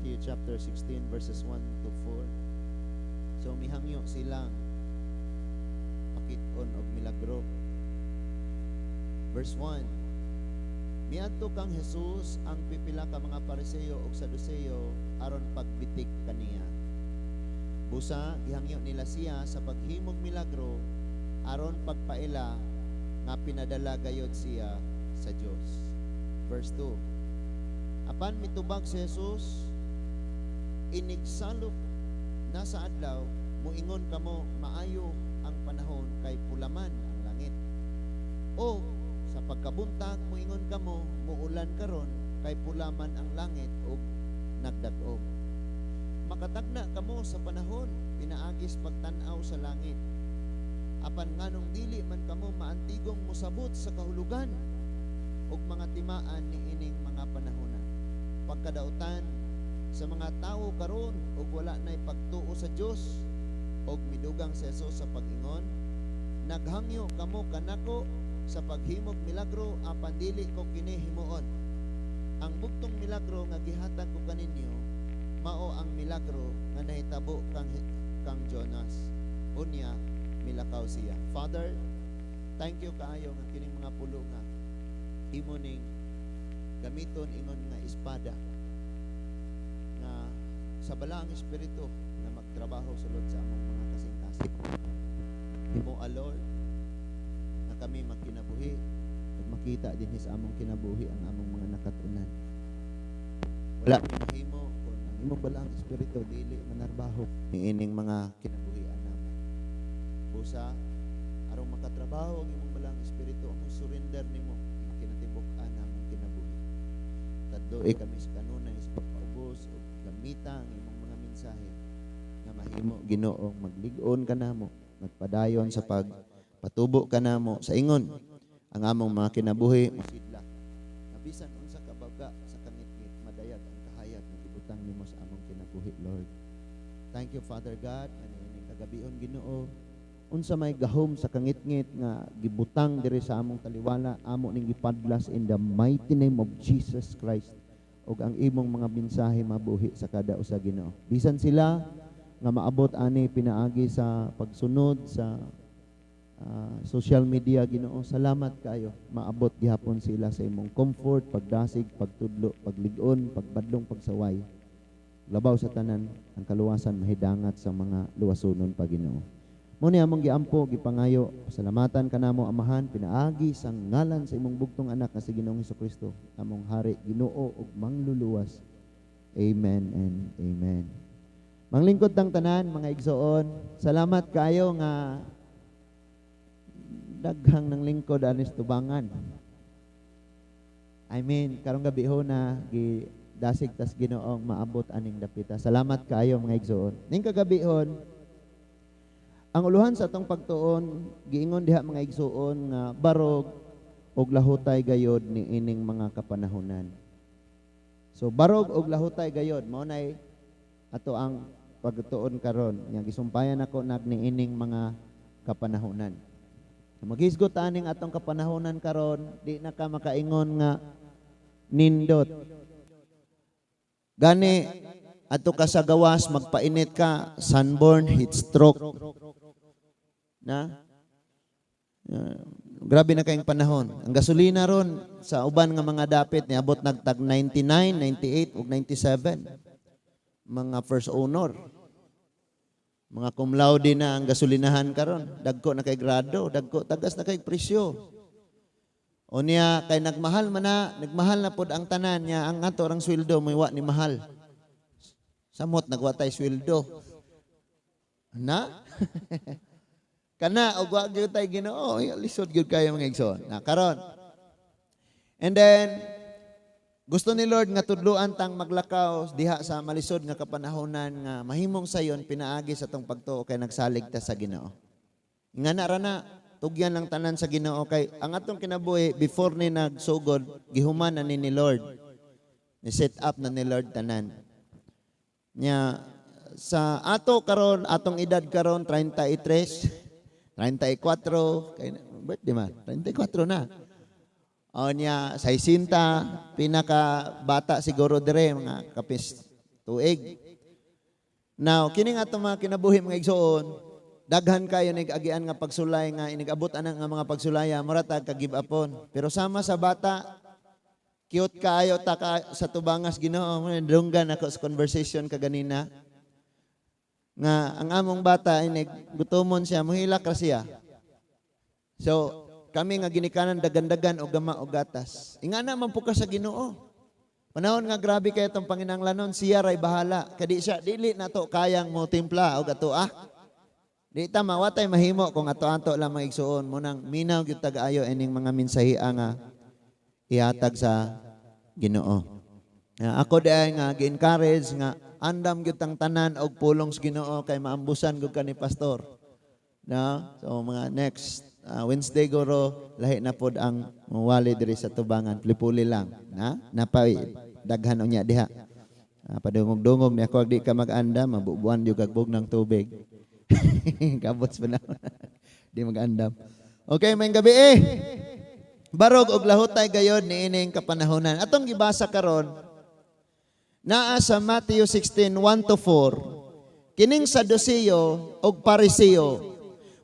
Matthew chapter 16 verses 1 to 4. So mihangyo silang pakit-on og milagro. Verse 1. Miadto kang Jesus ang pipila ka mga Pariseo ug Saduseo aron pagbitik kaniya. Busa gihangyo nila siya sa paghimog milagro aron pagpaila nga pinadala gayod siya sa Dios. Verse 2. Apan mitubag si Jesus, "Inigsalop na sa adlaw, muingon kamo, 'Maayo ang panahon kay pulaman ang langit.' O sa pagkabuntag muingon kamo, 'Muulan karon kay pulaman ang langit ug nagdag-om.' Makatagna kamo sa panahon pinaagi sa pagtan-aw sa langit. Apan nganong dili man kamo maantigong mosabot sa kahulugan ug mga timaan niining mga panahona? Pagkadautan sa mga tawo karon ug wala nay pagtuo sa Dios." Og midugang si Jesus sa pag-ingon, "Naghangyo kamo kanako sa paghimog milagro, apan dili ko kini himuon. Ang bugtong milagro nga gihatag ko kaninyo mao ang milagro nga nahitabo kang Jonas." Unya milakaw siya. Father, thank you kaayo nga kining mga pulong nga imo ning gamiton ingon nga espada nga sa Balaang Espiritu nga magtrabaho sulod sa among mga kasing-kasing. Himoa, Lord, nga kami magkinabuhi ug makita dinhi sa among kinabuhi ang among mga nakatunan. Wala mi mahimo kung ang imong Balaang Espiritu dili manarbaho niining mga kinabuhian namo. Busa aron makatrabaho ang imong Balaang Espiritu, among surrender nimo ang kinatibuk-an namong kinabuhi. Tadloi kami sa kanunay sa pagpaubos ug gamita ang imong mga mensahe nga mahimo, Ginoo, maglig-on ka namo, magpadayon sa pagpatubo ka namo sa ingon ang among mga kinabuhi mosidlak nga bisan unsa ka baga sa kangitngit, madayag ang kahayag nga gibutang nimo sa among kinabuhi, Lord. Thank you, Father God, nga niining kagabihon, Ginoo, unsa may gahom sa kangitngit nga gibutang diri sa among taliwala, amo ning gipadlas in the mighty name of Jesus Christ ug ang imong mga mensahe mabuhi sa kada usa, Ginoo, bisan sila nga maabot ani pinaagi sa pagsunod sa social media. Ginoo, salamat kayo, maabot gihapon sila sa imong comfort, pagdasig, pagtudlo, paglig-on, pagbadlong, pagsaway. Labaw sa tanan, ang kaluwasan mahidangat sa mga luwasunon pa, Ginoo. Mao ni among giampo, gipangayo. Salamatan ka namo, Amahan, pinaagi sa ngalan sa imong bugtong anak nga si Ginoong Kristo, among hari, Ginoo ug Mangluluwas. Amen and amen. Manglingkod tang tanan, mga igsoon. Salamat kayo nga daghang nang lingkod anis tubangan. I mean, karong gabi ho na gidasig tas Ginoong maabot aning dapita. Salamat kaayo, mga igsoon. Ning kagabihon, ang uluhan sa atong pagtuon, giingon diha, mga igsuon, nga barog og lahutay gayod ni ining mga kapanahonan. So barog og lahutay gayod mao nay ato ang pagtuon karon. Nya gisumpayan ako nag niining mga kapanahonan. Maghisgot aning atong kapanahonan karon, di na ka makaingon nga nindot. Gani adto ka sa gawas, magpainit ka, sunburn, heat stroke. Na? Grabe na kayong panahon. Ang gasolina ron sa uban nga mga dapit niabot nagtag 99, 98 ug 97. Mga first owner. Mga cum laude na ang gasolinahan karon. Dagko na kay grado, dagko tagas na kay presyo. O niya kay nagmahal man na, nagmahal na pod ang tanan niya, ang ato rang sweldo may wa ni mahal. Samot nagwa tay sweldo. Na? Kana og wa gyud tay Ginoo, lisod gyud kayo, mga igsoon. Na karon. And then gusto ni Lord nga tudluan tang maglakaw diha sa malisod nga kapanahonan nga mahimong sayon pinaagi sa tong pagtuo kay nagsalig ta sa Ginoo. Nga na ra na tugyan lang tanan sa Ginoo kay ang atong kinabuhi before ni nagsugod, gihuman na ni Lord. Ni set up na ni Lord tanan. Nya sa ato karon, atong edad karon 33, 34, kay birthday man, 34 na. O niya, 60, pinaka bata siguro dire mga kapis Tuig. Now, kini nga atong mga kinabuhi, mga igsoon, daghan kayo nig-agian nga pagsulay nga inigabot ana nga mga pagsulaya, mura tag ka-give upon. Pero sama sa bata, cute kaayo ta ka sa tubangas Ginoo. Dunggan ako sa conversation kaganina nga ang among bata, inig gutomon siya, muhilak ra siya. So, kami nga ginikanan, dagan-dagan og gama og gatas. Ingana man po ka sa Ginoo. Panahon nga grabe kay itong panginanglanon, siya ray bahala. Kadi siya, dili na to kayang mo timpla og ato ah. Di ta mawatay mahimo kung ato-ato lang, mga igsuon mo nang minaw gyud tag-ayo ining mga mensahiha nga ihatag sa Ginoo. Ako di nga gi-encourage nga andam gyud tang tanan og pulong sa Ginoo kay maambusan gyud ka ni pastor. No? So mga next Wednesday guro, lahi na pod ang muwali diri sa tubangan, puli-puli lang na napay daghan unya diha. Padungog-dungog ni ako, di ka mag-andam, mabubuan yung gagbog ng tubig. Kabot sa panahon. Di mag-andam. Okay, may gabi eh. Barog og lahutay gayod niining kapanahonan. Atong gibasa karon naa sa Matthew 16:1 to 4. Kining Saduceo og Pariseo,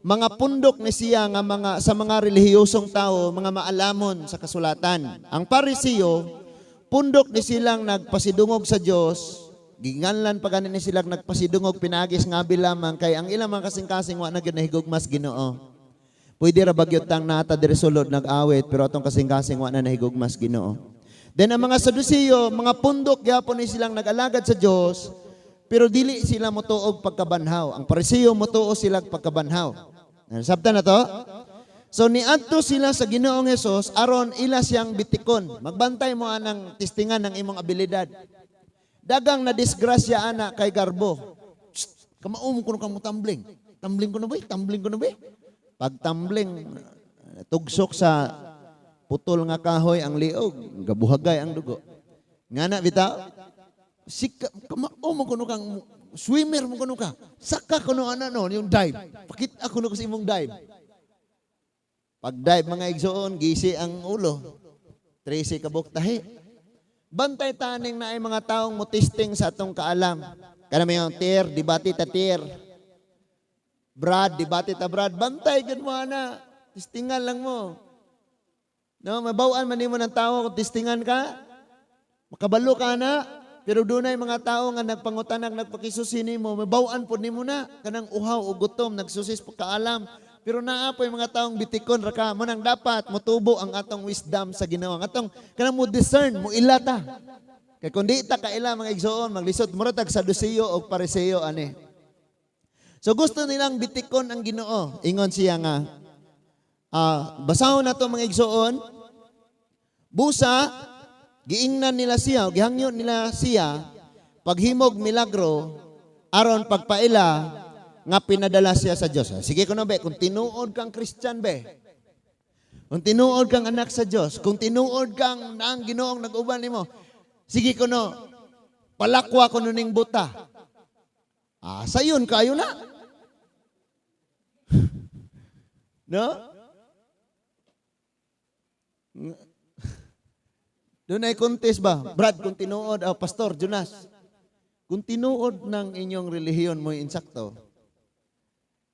mga pundok ni siya nga mga sa mga relihiyosong tao, mga maalamon sa kasulatan. Ang Pariseo, pundok ni silang nagpasidungog sa Dios, ginganlan pa gani ni silang nagpasidungog pinaagis ngabi lamang kay ang ilang mga kasing-kasing wa na gyud nahigugmas Ginoo. Pwede ra bagyot tang nata diri sulod nag-awit, pero atong kasing-kasing wa na nahigugmas Ginoo. Then ang mga Saduceo, mga pundok gyapon ni silang nag-alagad sa Dios, pero dili sila motuog pagkabanhaw. Ang Pariseo, motuo sila pagkabanhaw. Sabta na to? So niadto sila sa Ginoong Hesus aron ila siyang bitikon. Magbantay mo anang testingan ng imong abilidad. Dagang na disgrasya ana kay garbo. Psst, kamaum ko kang tumbling. Tumbling ko na ba? Tumbling ko na ba? Pag tumbling, tugsok sa putol nga kahoy ang liog, gabuhagay ang dugo. Nga na bitaw? Sika, kamao mo kuno kang swimmer mo kuno ka. Saka kuno ana no, yung dive. Pakita kuno ko sa imong dive. Pag dive, mga igsoon, gisi ang ulo. 13 kabuk tahi. Bantay taning na ay mga taong mo testing sa atong kaalam. Kana may yung tier, debate ta tier. Brad, debate ta Brad. Bantay gud mo ana. Testingan lang mo. No, mabawaan man nimo ng tao kung testingan ka. Makabalo ka na. Pero dunay mga tao nga nagpangutanag, nagpakisusi nimo, mabawaan pod nimo na kanang uhaw o gutom, nagsusis kaalam. Pero naa po'y mga taong bitikon ra ka mo nang dapat motubo ang atong wisdom sa Ginoo. Ang atong kanang mo discern, mo ilata. Kay kung di ta kaila, mga igsoon, maglisod, mura tag Saduceo og Pariseo ani. So gusto nilang bitikon ang Ginoo. Ingon siya nga basahon na to, mga igsoon. Busa giingnan nila siya, gihangyo nila siya paghimog milagro aron pagpaila nga pinadala siya sa Dios. Sige kuno be, kung tinuod kang Christian be. Kung tinuod kang anak sa Dios, kung tinuod kang ang Ginoong nag-uban nimo. Sige kuno, palakwa kuno ning buta. Ah, sayon kayo na. No? Doon ay contest ba? Brad, kung tinuod, oh, Pastor Jonas, kung tinuod ng inyong relihiyon mo insakto,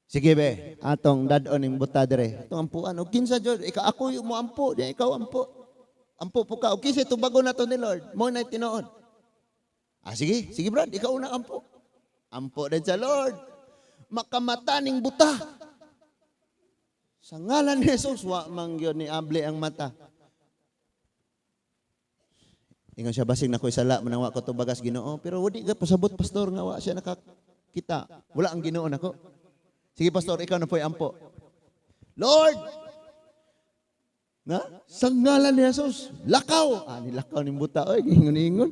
sige be, atong dad-on ning buta dire. Atong ampuan. O kinsa jud, ikaw ako yung mo ampo, di ikaw ampo. Ampo po ka. O kinsa tubago na to ni Lord. Mo na tinuod. Ah, sige, sige Brad, ikaw unang ampo. Ampo din sa Lord. Makamata ning buta. Sa ngalan ni Jesus, wa man gyud ni able ang mata. Ingon siya, basig na ko'y sala, manang wa ko tubagas Ginoo. Pero wadi ka pasabot, pastor, nga wa siya nakakita. Wala ang Ginoo nako. Sige, pastor, ikaw na po'y ampo. Lord! Na? Sa ngalan ni Jesus, lakaw! Ah, nilakaw ni buta. Oy, ingon-ingon.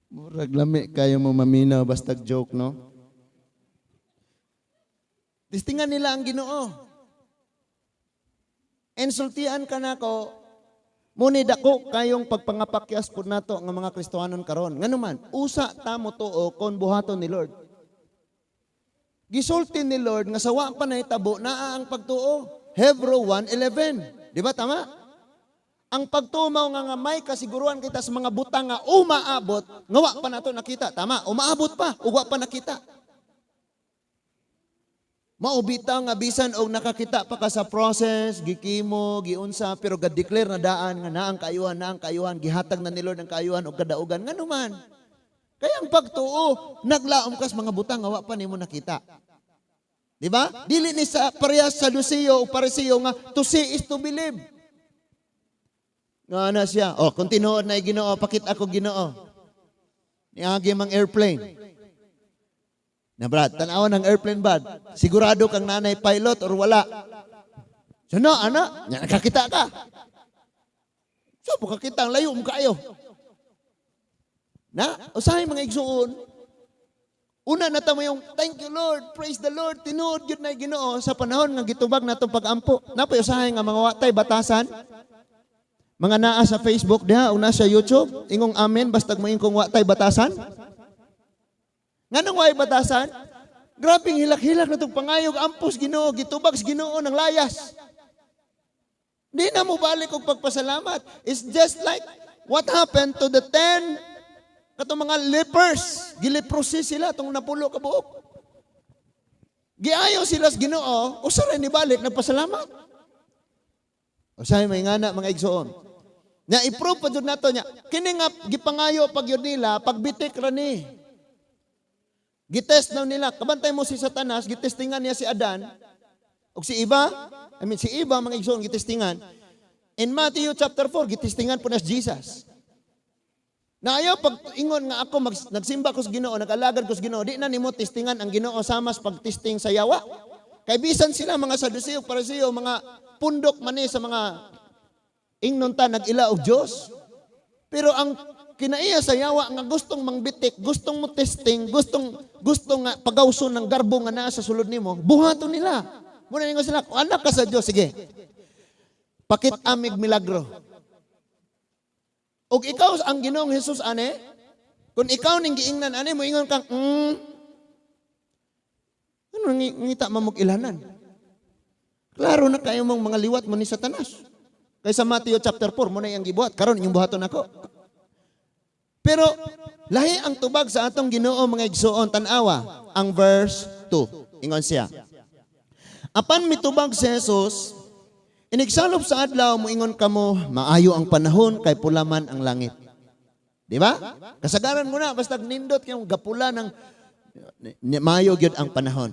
Murag lami kayo mo maminaw bastag joke, no? Tistingan nila ang Ginoo. Insultian ka nako, muni dako kayong pagpangapakyas pud nato nga mga Kristohanon karon. Ngano man, usa ta mo tuo kon buhaton ni Lord. Gisulti ni Lord nga sawa pa nahitabo naa ang pagtuo. Hebrew 1:11. Di ba tama? Ang pagtuo mao nga may kasiguruan kita sa mga butang nga umaabot, nga wa pa nato nakita. Tama, umaabot pa, ug wa pa nakita. Mao bitaw nga bisan og nakakita pa ka sa process, gi-chemo, giunsa, pero ga-declare na daan nga naang kaayuhan, naang kaayuhan, gihatag na ni Lord ang kaayuhan og kadaugan. Ngano man? Kaya ang pagtuo, naglaom kas mga butang nga wa pa nimo nakita. Di ba? Dili ni sa parehas sa Saduceo o Pariseo nga to see is to believe. Nga na siya, "Oh, kung tinuod na Ginoo, pakita ko Ginoo." Niagi mang airplane. Na Brad, tanawan ng airplane, Brad. Sigurado kang nanay pilot or wala? So no, ana, nya nakakita ka. So, kakita ang layo mo kaayo. Na, usahay, mga igsuon. Una na ta mo yung "Thank you, Lord, praise the Lord, tinuod gyud na Ginoo" sa panahon nga gitubag natong pag-ampo. Napay usahay nga mga watay batasan. Mga naa sa Facebook diha o naa sa YouTube, ingong amen bastag mo ingkong watay batasan. Nganong way batasan? Grabing hilak-hilak na itong pangayog, ampos Ginoo, gitubag sa Ginoo ng layas. Di na mo balik og pagpasalamat. It's just like what happened to the 10 katong mga lepers. Gileprosi sila tong 10 ka buok. Giayo sila sa Ginoo, usa ra ni balik nagpasalamat. Usahay may ngana, mga igsoon. Nya i-prove pa jud nato nya. Kini nga gipangayo pag yun nila, pagbitik ra ni. Gitest na nila. Kabantay mo si Satanas, gitestingan niya si Adan. O si Eva, I mean si Eva, mga igsoon, gitestingan. In Matthew chapter 4, gitestingan po na si Jesus. Na ayaw pag ingon nga ako nagsimba ko sa Ginoo, nag-alagad ko sa Ginoo, di na nimo testingan ang Ginoo samas pagtesting sa yawa. Kay bisan sila mga Saduceo, Pariseo, mga pundok man ni sa mga ingnon ta nag-ila og Dios. Pero ang kinaiya sa yawa nga gustong mangbitik, gustong mo testing, gustong gusto nga pagawson ng garbo nga naa sa sulod nimo, buhaton nila. Muna ningon sila, "Kung anak ka sa Dios, sige. Pakit amig milagro." Og ikaw ang Ginoong Hesus ane, kung ikaw ning giingnan ane, mo ingon kang, ano ngita mamog ilanan? Klaro na kayo mong mga liwat mo ni Satanas. Kaysa Matthew chapter 4, mo na iyang gibuhat. Karon inyong buhaton ako. Pero lahi ang tubag sa atong Ginoo, mga igsuon. Tan-awa ang verse 2. Ingon siya. Apan mitubag si Jesus, "Inigsalop sa adlaw moingon kamo, 'Maayo ang panahon kay pula man ang langit.'" Di ba? Kasagaran mo na basta nindot kayong gapula ng maayo gyud ang panahon.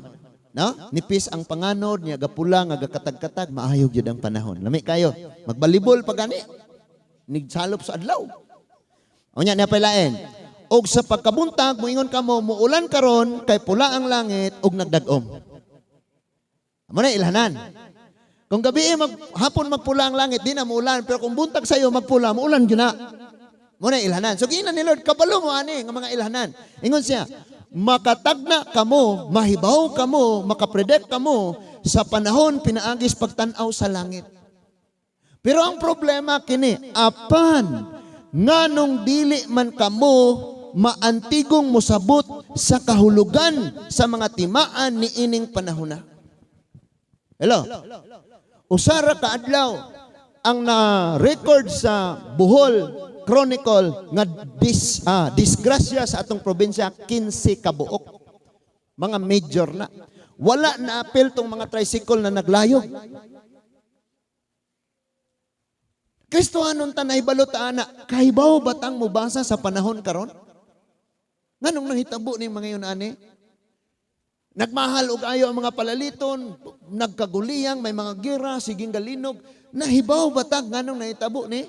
No? Nipis ang panganod niya, gapula nga gakatag-katag, maayo gyud ang panahon. Lami kayo. Magbalibol pa gani. Nigsalop sa adlaw. Unya niya pailain. "Og sa pagkabuntag moingon kamo, 'Muulan karon kay pula ang langit ug nagdag-om.'" Amo na ilhanan. Kung gabi mag hapon magpula ang langit, di na muulan, pero kung buntag sayo magpula, muulan gyud na. Mo na ilhanan. So giingnan ni Lord, kabalo mo ani nga mga ilhanan. Ingon siya, makatagna kamo, mahibaw kamo, makapredict kamo sa panahon pinaagis pagtan-aw sa langit. Pero ang problema kini, apan nganong dili man kamo maantigong mosabot sa kahulugan sa mga timaan ni ining panahona? Hello? Usara ka adlaw ang na-record sa Bohol Chronicle nga disgrasya sa atong probinsya, 15 ka buok. Mga major na. Wala na apil tong mga tricycle na naglayog. Kristohanon ta nahibalo ta ana, kahibaw batang mobasa sa panahon karon? Nganong nahitabo ni mga yun ani? Nagmahal og ayo ang mga palaliton, nagkaguliyang, may mga gira, siging galinog. Nahibaw batag nganong nahitabo ni?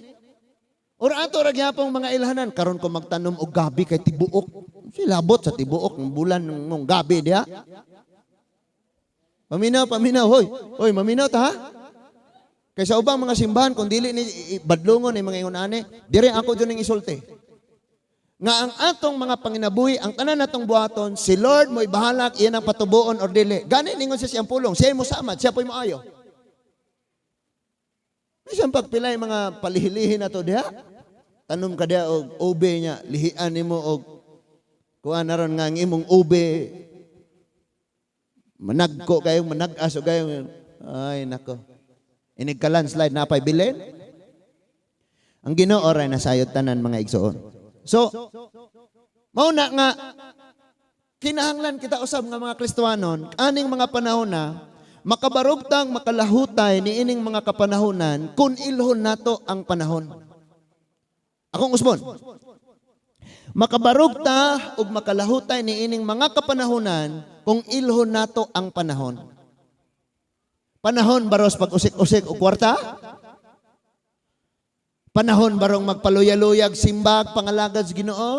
Or ato ra gyapong mga ilhanan, karon ko magtanom og gabi kay tibuok. Silabot sa tibuok ng bulan ng gabi diha. Paminaw, paminaw, hoy. Hoy, maminaw ta ha? Kay sa ubang mga simbahan kung dili ni badlongon ni mga ingon ani, dire ako jud ning isulti. Nga ang atong mga panginabuhi, ang tanan natong buhaton, si Lord mo'y bahalak iyan ang patubuon or dili. Gani ningon siya siyang pulong, siya mo samad, siya po'y moayo. Bisan pagpilay mga palihilihin na to diha. Tanom ka diha og ube niya, lihian nimo og kuan na ron nga ang imong ube managko kayo, manag-as o kayo. Ay nako. Inig ka landslide, napay bilin. Ang Ginoo ra nasayod tanan, mga igsoon. So, mao na nga kinahanglan kita usab nga mga Kristohanon aning mga panahon na makabarog tang makalahutay ni ining mga kapanahonan kung ilhon nato ang panahon. Akong usbon. Makabarog ta ug makalahutay ni ining mga kapanahonan kung ilhon nato ang panahon. Panahon baros pag usik-usik og kwarta? Panahon barong magpaluya-luyag simbag pangalagad sa Ginoo?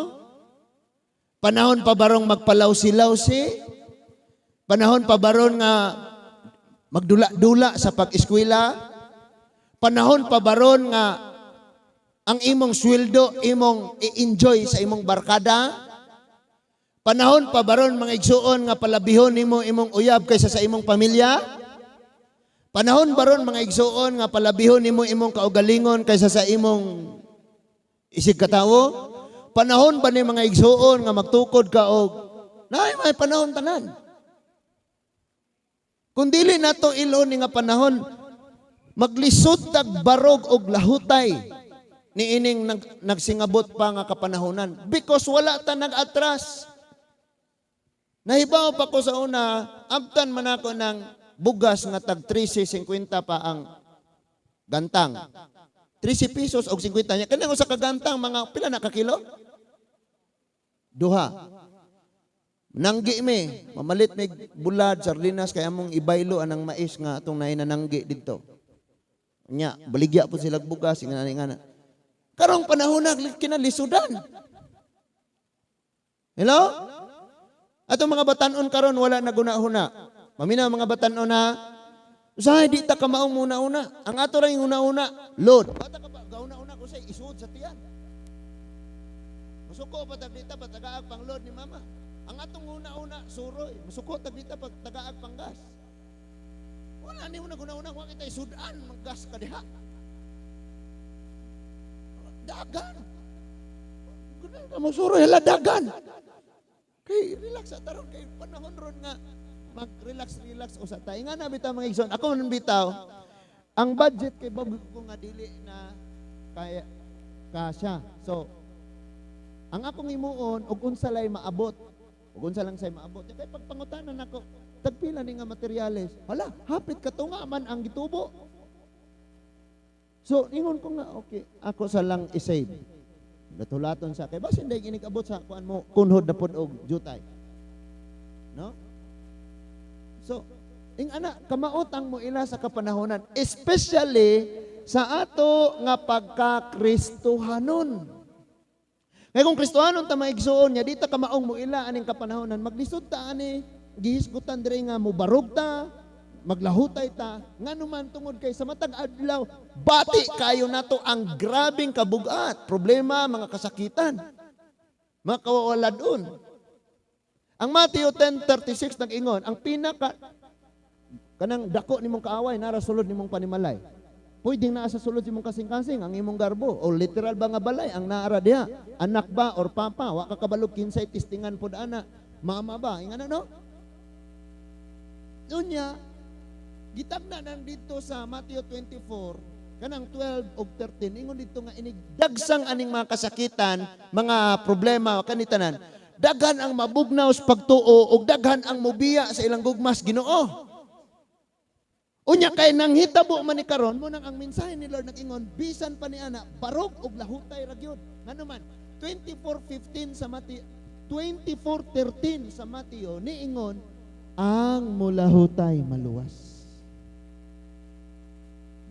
Panahon pa barong magpalawsi-lawsi? Panahon pa baron nga magdula-dula sa pag-eskwela? Panahon pa baron nga ang imong sweldo imong i-enjoy sa imong barkada? Panahon pa baron, mga igsuon, nga palabihon nimo imong uyab kaysa sa imong pamilya? Panahon baron, mga igsuon, nga palabihon nimo imong kaugalingon kaysa sa imong isig katawo? Panahon ba ni, mga igsuon, nga magtukod ka og naay may panahon tanan? Kung dili nato ilhon ni nga panahon, maglisod tag barog og lahutay ni ining nagsingabot pa nga kapanahonan because wala ta nag-atras. Nahibaw pa ko sa una, abtan man ako ng bugas nga tag 13.50 pa ang gantang. 13 pesos og 50 niya. Kanang usa ka gantang, mga pila na ka kilo? Duha. Nanggi mi, mamalit mig bulad, sardinas kay among ibaylo anang mais nga atong naay nananggi didto. Nya, baligya po sila bugas nga nga. Karong panahon na kinalisudan. Hello? Atong mga batanon karon wala na guna-huna. Mamina mga batanon na usahay di ta kamaong muna-una. Ang ato ra yung una-una, load. Bata ka ba gauna-una ko say isuod sa tiyan. Musuko pa tag dita pa tagaag pang load ni mama. Ang atong una-una suroy, musuko tag dita pag tagaag pang gas. Wala ni una guna-una wa kita isudan maggas ka diha. Dagan. Guna ka mo suroy hala dagan. Kay relax sa taron kay panahon ron nga mag-relax relax usa ta. Nga na bitaw, mga igsoon. Ako man bitaw. Ang budget kay bag ko nga dili na kaya kasya. So ang akong himuon og unsa lay maabot. Og unsa lang say maabot. Kay pagpangutanan nako, tagpila ni nga materyales. Hala, hapit katunga man ang gitubo. So ingon ko nga okay, ako sa lang i-save. Natulaton sa kay basin day inig abot sa kuan mo kunhod na pod og jutay. No? So, ing ana kamaot ang moila sa kapanahonan, especially sa ato nga pagka-Kristohanon. Kay kung Kristohanon ta, mga igsuon, nya di ta kamaong moila aning kapanahonan, maglisod ta ani, gihisgutan diri nga mobarog ta, maglahutay ta, ngano man tungod kay sa matag adlaw bati kayo nato ang grabeng kabugat, problema, mga kasakitan, mga kawawaladon. Ang Matthew 10:36 nag-ingon, ang pinaka kanang dako nimong kaaway nara sulod nimong panimalay. Pwedeng naa sa sulod imong kasing-kasing ang imong garbo o literal ba nga balay ang naara diha. Anak ba or papa, wa ka kabalog kinsay tistingan pod ana. Mama ba? Ingana, no? Unya, gitagna nang dito sa Matthew 24, kanang 12 og 13, ingon dito nga inig dagsang aning mga kasakitan, mga problema kanitanan. Daghan ang mabugnaw sa pagtuo ug daghan ang mobiya sa ilang gugmas Ginoo. Unya kay nang hitabo man ni karon mo nang ang mensahe ni Lord nag-ingon bisan pa ni ana barog og lahutay ra gyud. Ngano man 24:15 sa Matthew, 24:13 sa Matthew niingon ang mulahutay maluwas.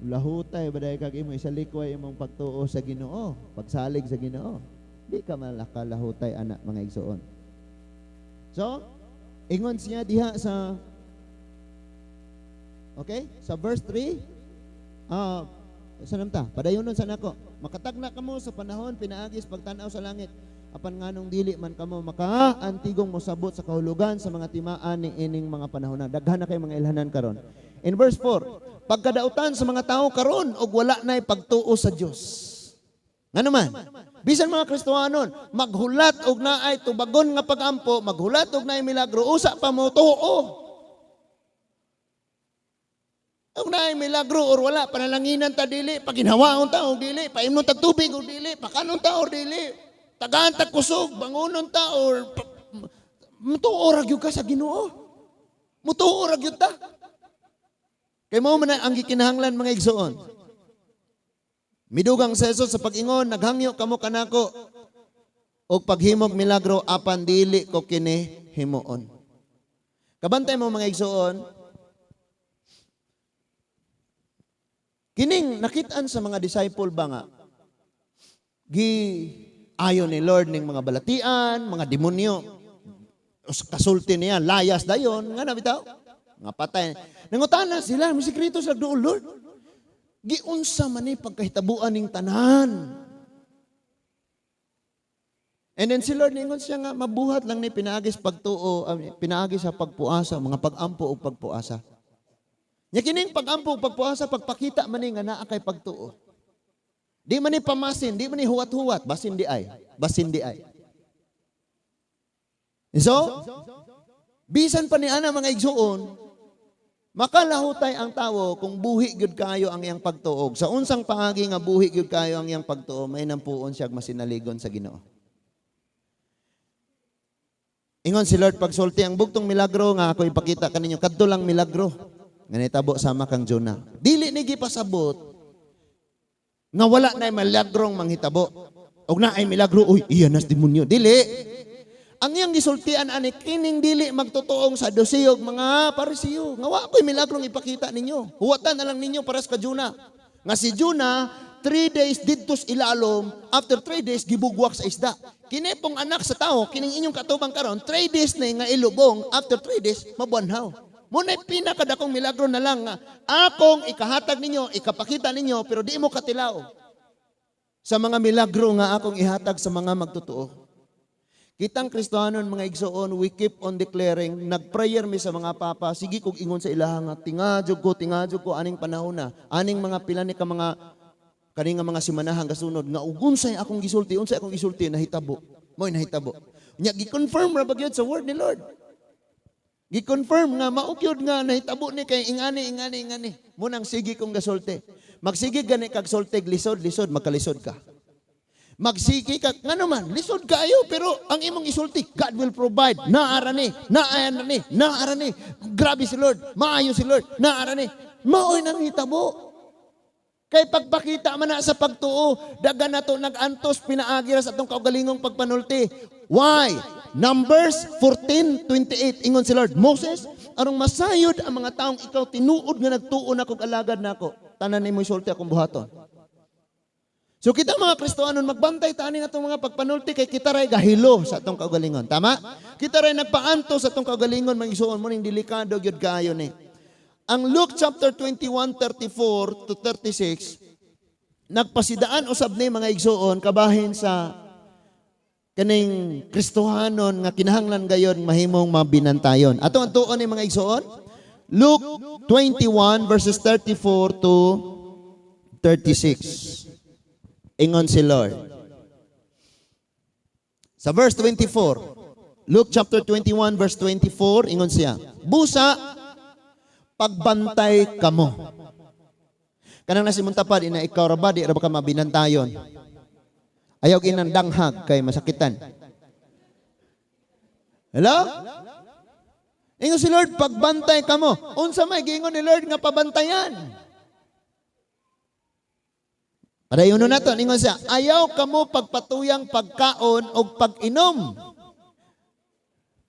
Lahutay ba dahil kag imo isalikway imong pagtuo sa Ginoo, pagsalig sa Ginoo. Di ka malakalahutay ana, mga igsuon. So, ingon siya diha sa, okay? Sa verse 3, sa namta, padayonon sa nako. Makatagna kamo sa panahon pinaagis pagtan-aw sa langit. Apan nganong dili man kamo makaantigong mosabot sa kahulugan sa mga timaan ni ining mga panahon na. Daghan na kay mga ilhanan karon. In verse 4, pagkadautan sa mga tao karon og wala na'y pagtuo sa Dios. Ngano man? Bisan mga Kristohanon, maghulat og naay tubagon nga pagampo, maghulat og naay milagro, usa pa mo tuo. Ang naay milagro or wala, panalanginan ta dili, paginhawaon ta og dili, paimnon ta tubig og dili, pakanon ta or dili, tagaan ta kusog, bangunon ta or mutuo ra gyud ka sa Ginoo. Mutuo ra gyud ta. Kay mao man ang gikinahanglan, mga igsoon. Midugang sa Jesus sa pag-ingon, "Naghangyo kamo kanako og paghimog milagro, apan dili ko kini himuon." Kabantay mo, mga igsoon, kining nakitaan sa mga disciple ba nga gi ayo ni Lord ning mga balatian, mga demonyo. Kasulti niya, layas dayon, nga na bitaw. Nga patay. Nangutana sila, may sekreto sa duol, "Lord. Giunsa man ni pagkahitabuan ning tanan?" And then si Lord ningon siya nga mabuhat lang ni pinaagi sa pagtuo, pinaagi sa pagpuasa, mga pag-ampo o pagpuasa. Nya kining pag-ampo o pagpuasa, pagpakita man ni nga naa kay pagtuo. Di man ni pamasin, di man ni huwat-huwat, basin di ay, basin di ay. So, bisan pa ni ana, mga igsuon, makalahutay ang tawo kung buhi gyud kayo ang iyang pagtuo. Sa unsang paagi nga buhi gyud kayo ang iyang pagtuo, may nampuon siya masinaligon sa Ginoo. Ingon si Lord pagsulti ang bugtong milagro nga ako ipakita kaninyo, kadto lang milagro nga nitabo sama kang Jonah. Dili ni gipasabot nga wala na milagrong manghitabo. Og na ay milagro, uy, iya nas demonyo. Dili. Ang iyang gisultian ani kining dili magtotoong Saduseo ug mga Parisiyo. Nga wa ko'y milagrong ipakita ninyo. Huwatan na lang ninyo paras ka Jonah. Nga si Jonah, 3 days didto sa ilalom, after 3 days gibugwak sa isda. Kini pong anak sa tao, kining inyong katubang karon, 3 days na nga ilubong, after 3 days mabuanhaw. Mao na'y pinakadakong milagro na lang nga akong ikahatag ninyo, ikapakita ninyo, pero di mo katilaw sa mga milagro nga akong ihatag sa mga magtotoo. Kitang Kristohanon, mga igsoon, we keep on declaring, nag-prayer mi sa mga papa, sige kog ingon sa ilaha nga, tinga jud ko aning panahon na, aning mga pila ni ka mga kani nga mga simanahan kasunod nga ug unsay akong gisulti, unsay akong gisulti nahitabo. Mo'y nahitabo. Nya gi-confirm ra ba gyud sa word ni Lord? Gi-confirm nga mao gyud nga nahitabo ni kay ingani, ingani, ingani. Mao nang sige kong gasulti. Magsige gani kag sultig lisod, lisod magkalisod ka. Magsige ka, nga naman, lisod kaayo, pero ang imong isulti, God will provide. Naara ni, naara ni, naara ni. Grabe si Lord, maayo si Lord, naara ni. Mao'y nang hitabo. Kay pagpakita man na sa pagtuo, dagan na to nag-antos pinaagi ra sa atong kaugalingong pagpanulti. Why? Numbers 14:28, ingon si Lord, "Moses, arong masayod ang mga taong ikaw tinuod nga nagtuo na kog alagad nako. Tanan nimo isulti akong buhaton." So kita mga Kristohanon, magbantay ta ani atong mga pagpanulti kay kita ray gahilo sa atong kaugalingon. Tama? Kita ray nagpaanto sa atong kaugalingon, mga igsuon, mao ning delikado gyud kaayo ni. Ang Luke chapter 21, 34 to 36, nagpasidaan usab ni, mga igsuon, kabahin sa kaning Kristohanon nga kinahanglan gayon mahimong mabinantayon. Ato ang tuon ni, mga igsuon. Luke 21 verses 34 to 36. Ingon si Lord. Sa verse 24, Luke chapter 21 verse 24, ingon siya, "Busa, pagbantay kamo." Kanang nasimuntapad, ina ikaw ra ba, di ra ba ka mabinantayon? Ayaw inang danghag kay masakitan. Hello? Ingon si Lord, "Pagbantay kamo." Unsa may giingon ni Lord nga pabantayan? Padayon na nato, ingon siya, "Ayaw kamo pagpatuyang pagkaon o pag-inom."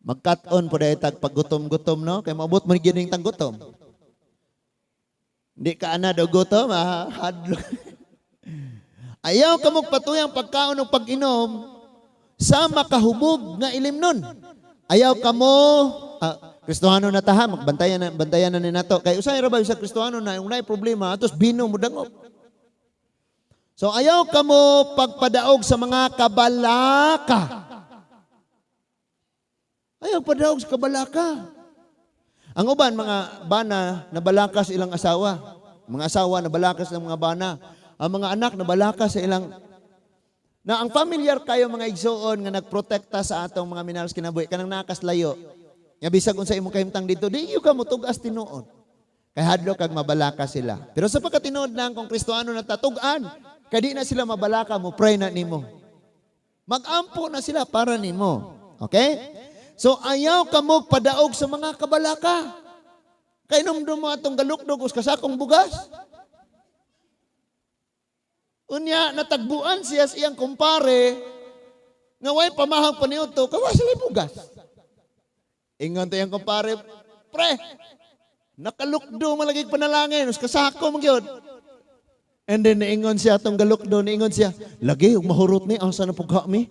Magkat-on po dahil tag paggutom-gutom, no? Kay maabot mo ni gining tang gutom. Hindi ka ana daw gutom, ha? Hadlo. "Ayaw kamo patuyang pagkaon o pag-inom sa makahubog nga ilimnon." Ayaw kamo, Kristohano na taha, magbantayan na, bantayan na ni nato. Kay usahay ra ba sa Kristohano na yung naay problema, atos bino mo dangop. So ayaw kamo pagpadaog sa mga kabalaka. Ayaw padaog sa kabalaka. Ang uban mga bana nabalaka sa ilang asawa. Mga asawa nabalaka sa ilang mga bana. Ang mga anak nabalaka sa ilang na ang familiar kayo, mga igsuon, nga nagprotekta sa atong mga minahal sa kinabuhi kanang nakaslayo. Nga bisag unsa imong kahimtang dito, di ka mo tugas tinuod. Kay hadlok kag mabalaka sila. Pero sa pagkatinuod lang, kung Kristohano na tatug-an, kay di na sila mabalaka, mo pray na nimo. Magampo na sila para nimo. Okay? So ayaw kamo padaog sa mga kabalaka. Kay numdum mo atong galukdog us kasakong bugas. Unya natagbuan siya sa iyang kumpare nga way pamahang paniudto, kawa sila bugas. Ingon to iyang kumpare, "Pre, nakalukdo malagi panalangin, us kasako man gyud." And then niingon siya atong galukdo, niingon siya, "Lagi ug mahurot ni, asa na pugha mi?"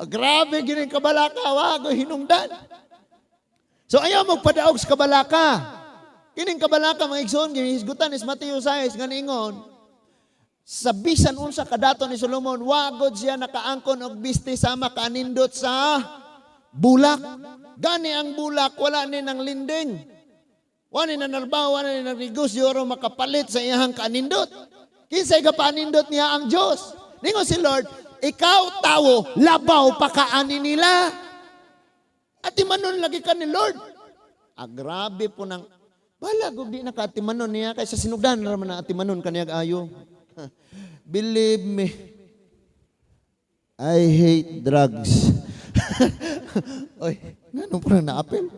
Grabe gini kabalaka, wa hinungdan. So ayaw magpadaog sa kabalaka. Kining kabalaka, mga igsoon, gihisgutan is Matthew 6 nga niingon, sa bisan unsa kadato ni Solomon, wagod siya nakaangkon og bisti sama kanindot sa bulak. Gani ang bulak wala ni nang linding. Wala ni nanarbaho, wala ni nang negosyo aron makapalit sa iyang kanindot. Kinsay kapanindot niya? Ang Diyos. Ningon si Lord, "Ikaw tawo, labaw pa kaani nila." Atimanon lagi ka ni Lord. Ah, grabe po nang balag og di na ka atimanon niya kaysa sinugdan ra man na atimanon kaniyag ayo. Believe me. I hate drugs. Oy, ngano pa na-apil?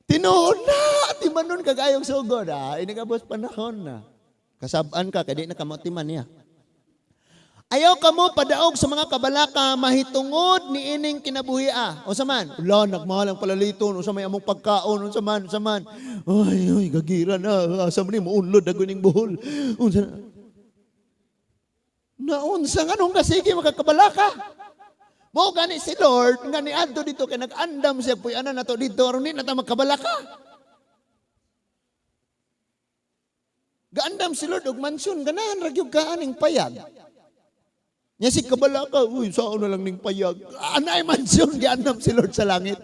Tinuod na, atimanon kagayong sugod ah. Inigabos panahon na. Kasab-an ka, kay di na kamatiman niya. Ayaw kamo padaog sa mga kabalaka mahitungod ni ining kinabuhia. Unsa man? Ula, nagmahal ang palaliton, unsa may among pagkaon, unsa man, unsa man. Ay, ay, gagira na, asa man ni muunlod ako ning buhol. Unsa na? Naunsa nga nung kasige makakabalaka? Mao gani si Lord nga niadto dito kay nag-andam siya puy-anan nato dito aron di na ta magkabalaka. Gaandam si Lord og mansyon, ganahan ra gyud ka aning payag. Nya si kabalaka, "Uy, saan na lang ning payag?" Anay mansyon, giandam si Lord sa langit.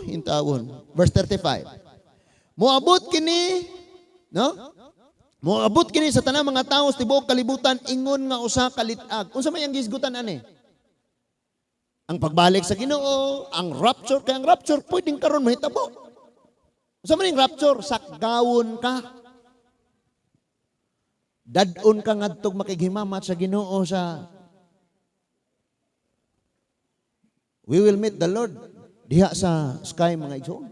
Intawon. Verse 35. Moabot kini, no? Moabot kini sa tanang mga tawo sa tibuok kalibutan ingon nga usa ka lit-ag. Unsa may ang gisgutan ani? Ang pagbalik sa Ginoo, ang rapture, kay ang rapture pwedeng karon mahitabo. Unsa man ning rapture? Sakgawon ka. Dadon ka ngadtog makighimamat sa Ginoo sa We will meet the Lord diha sa sky, mga igsoon.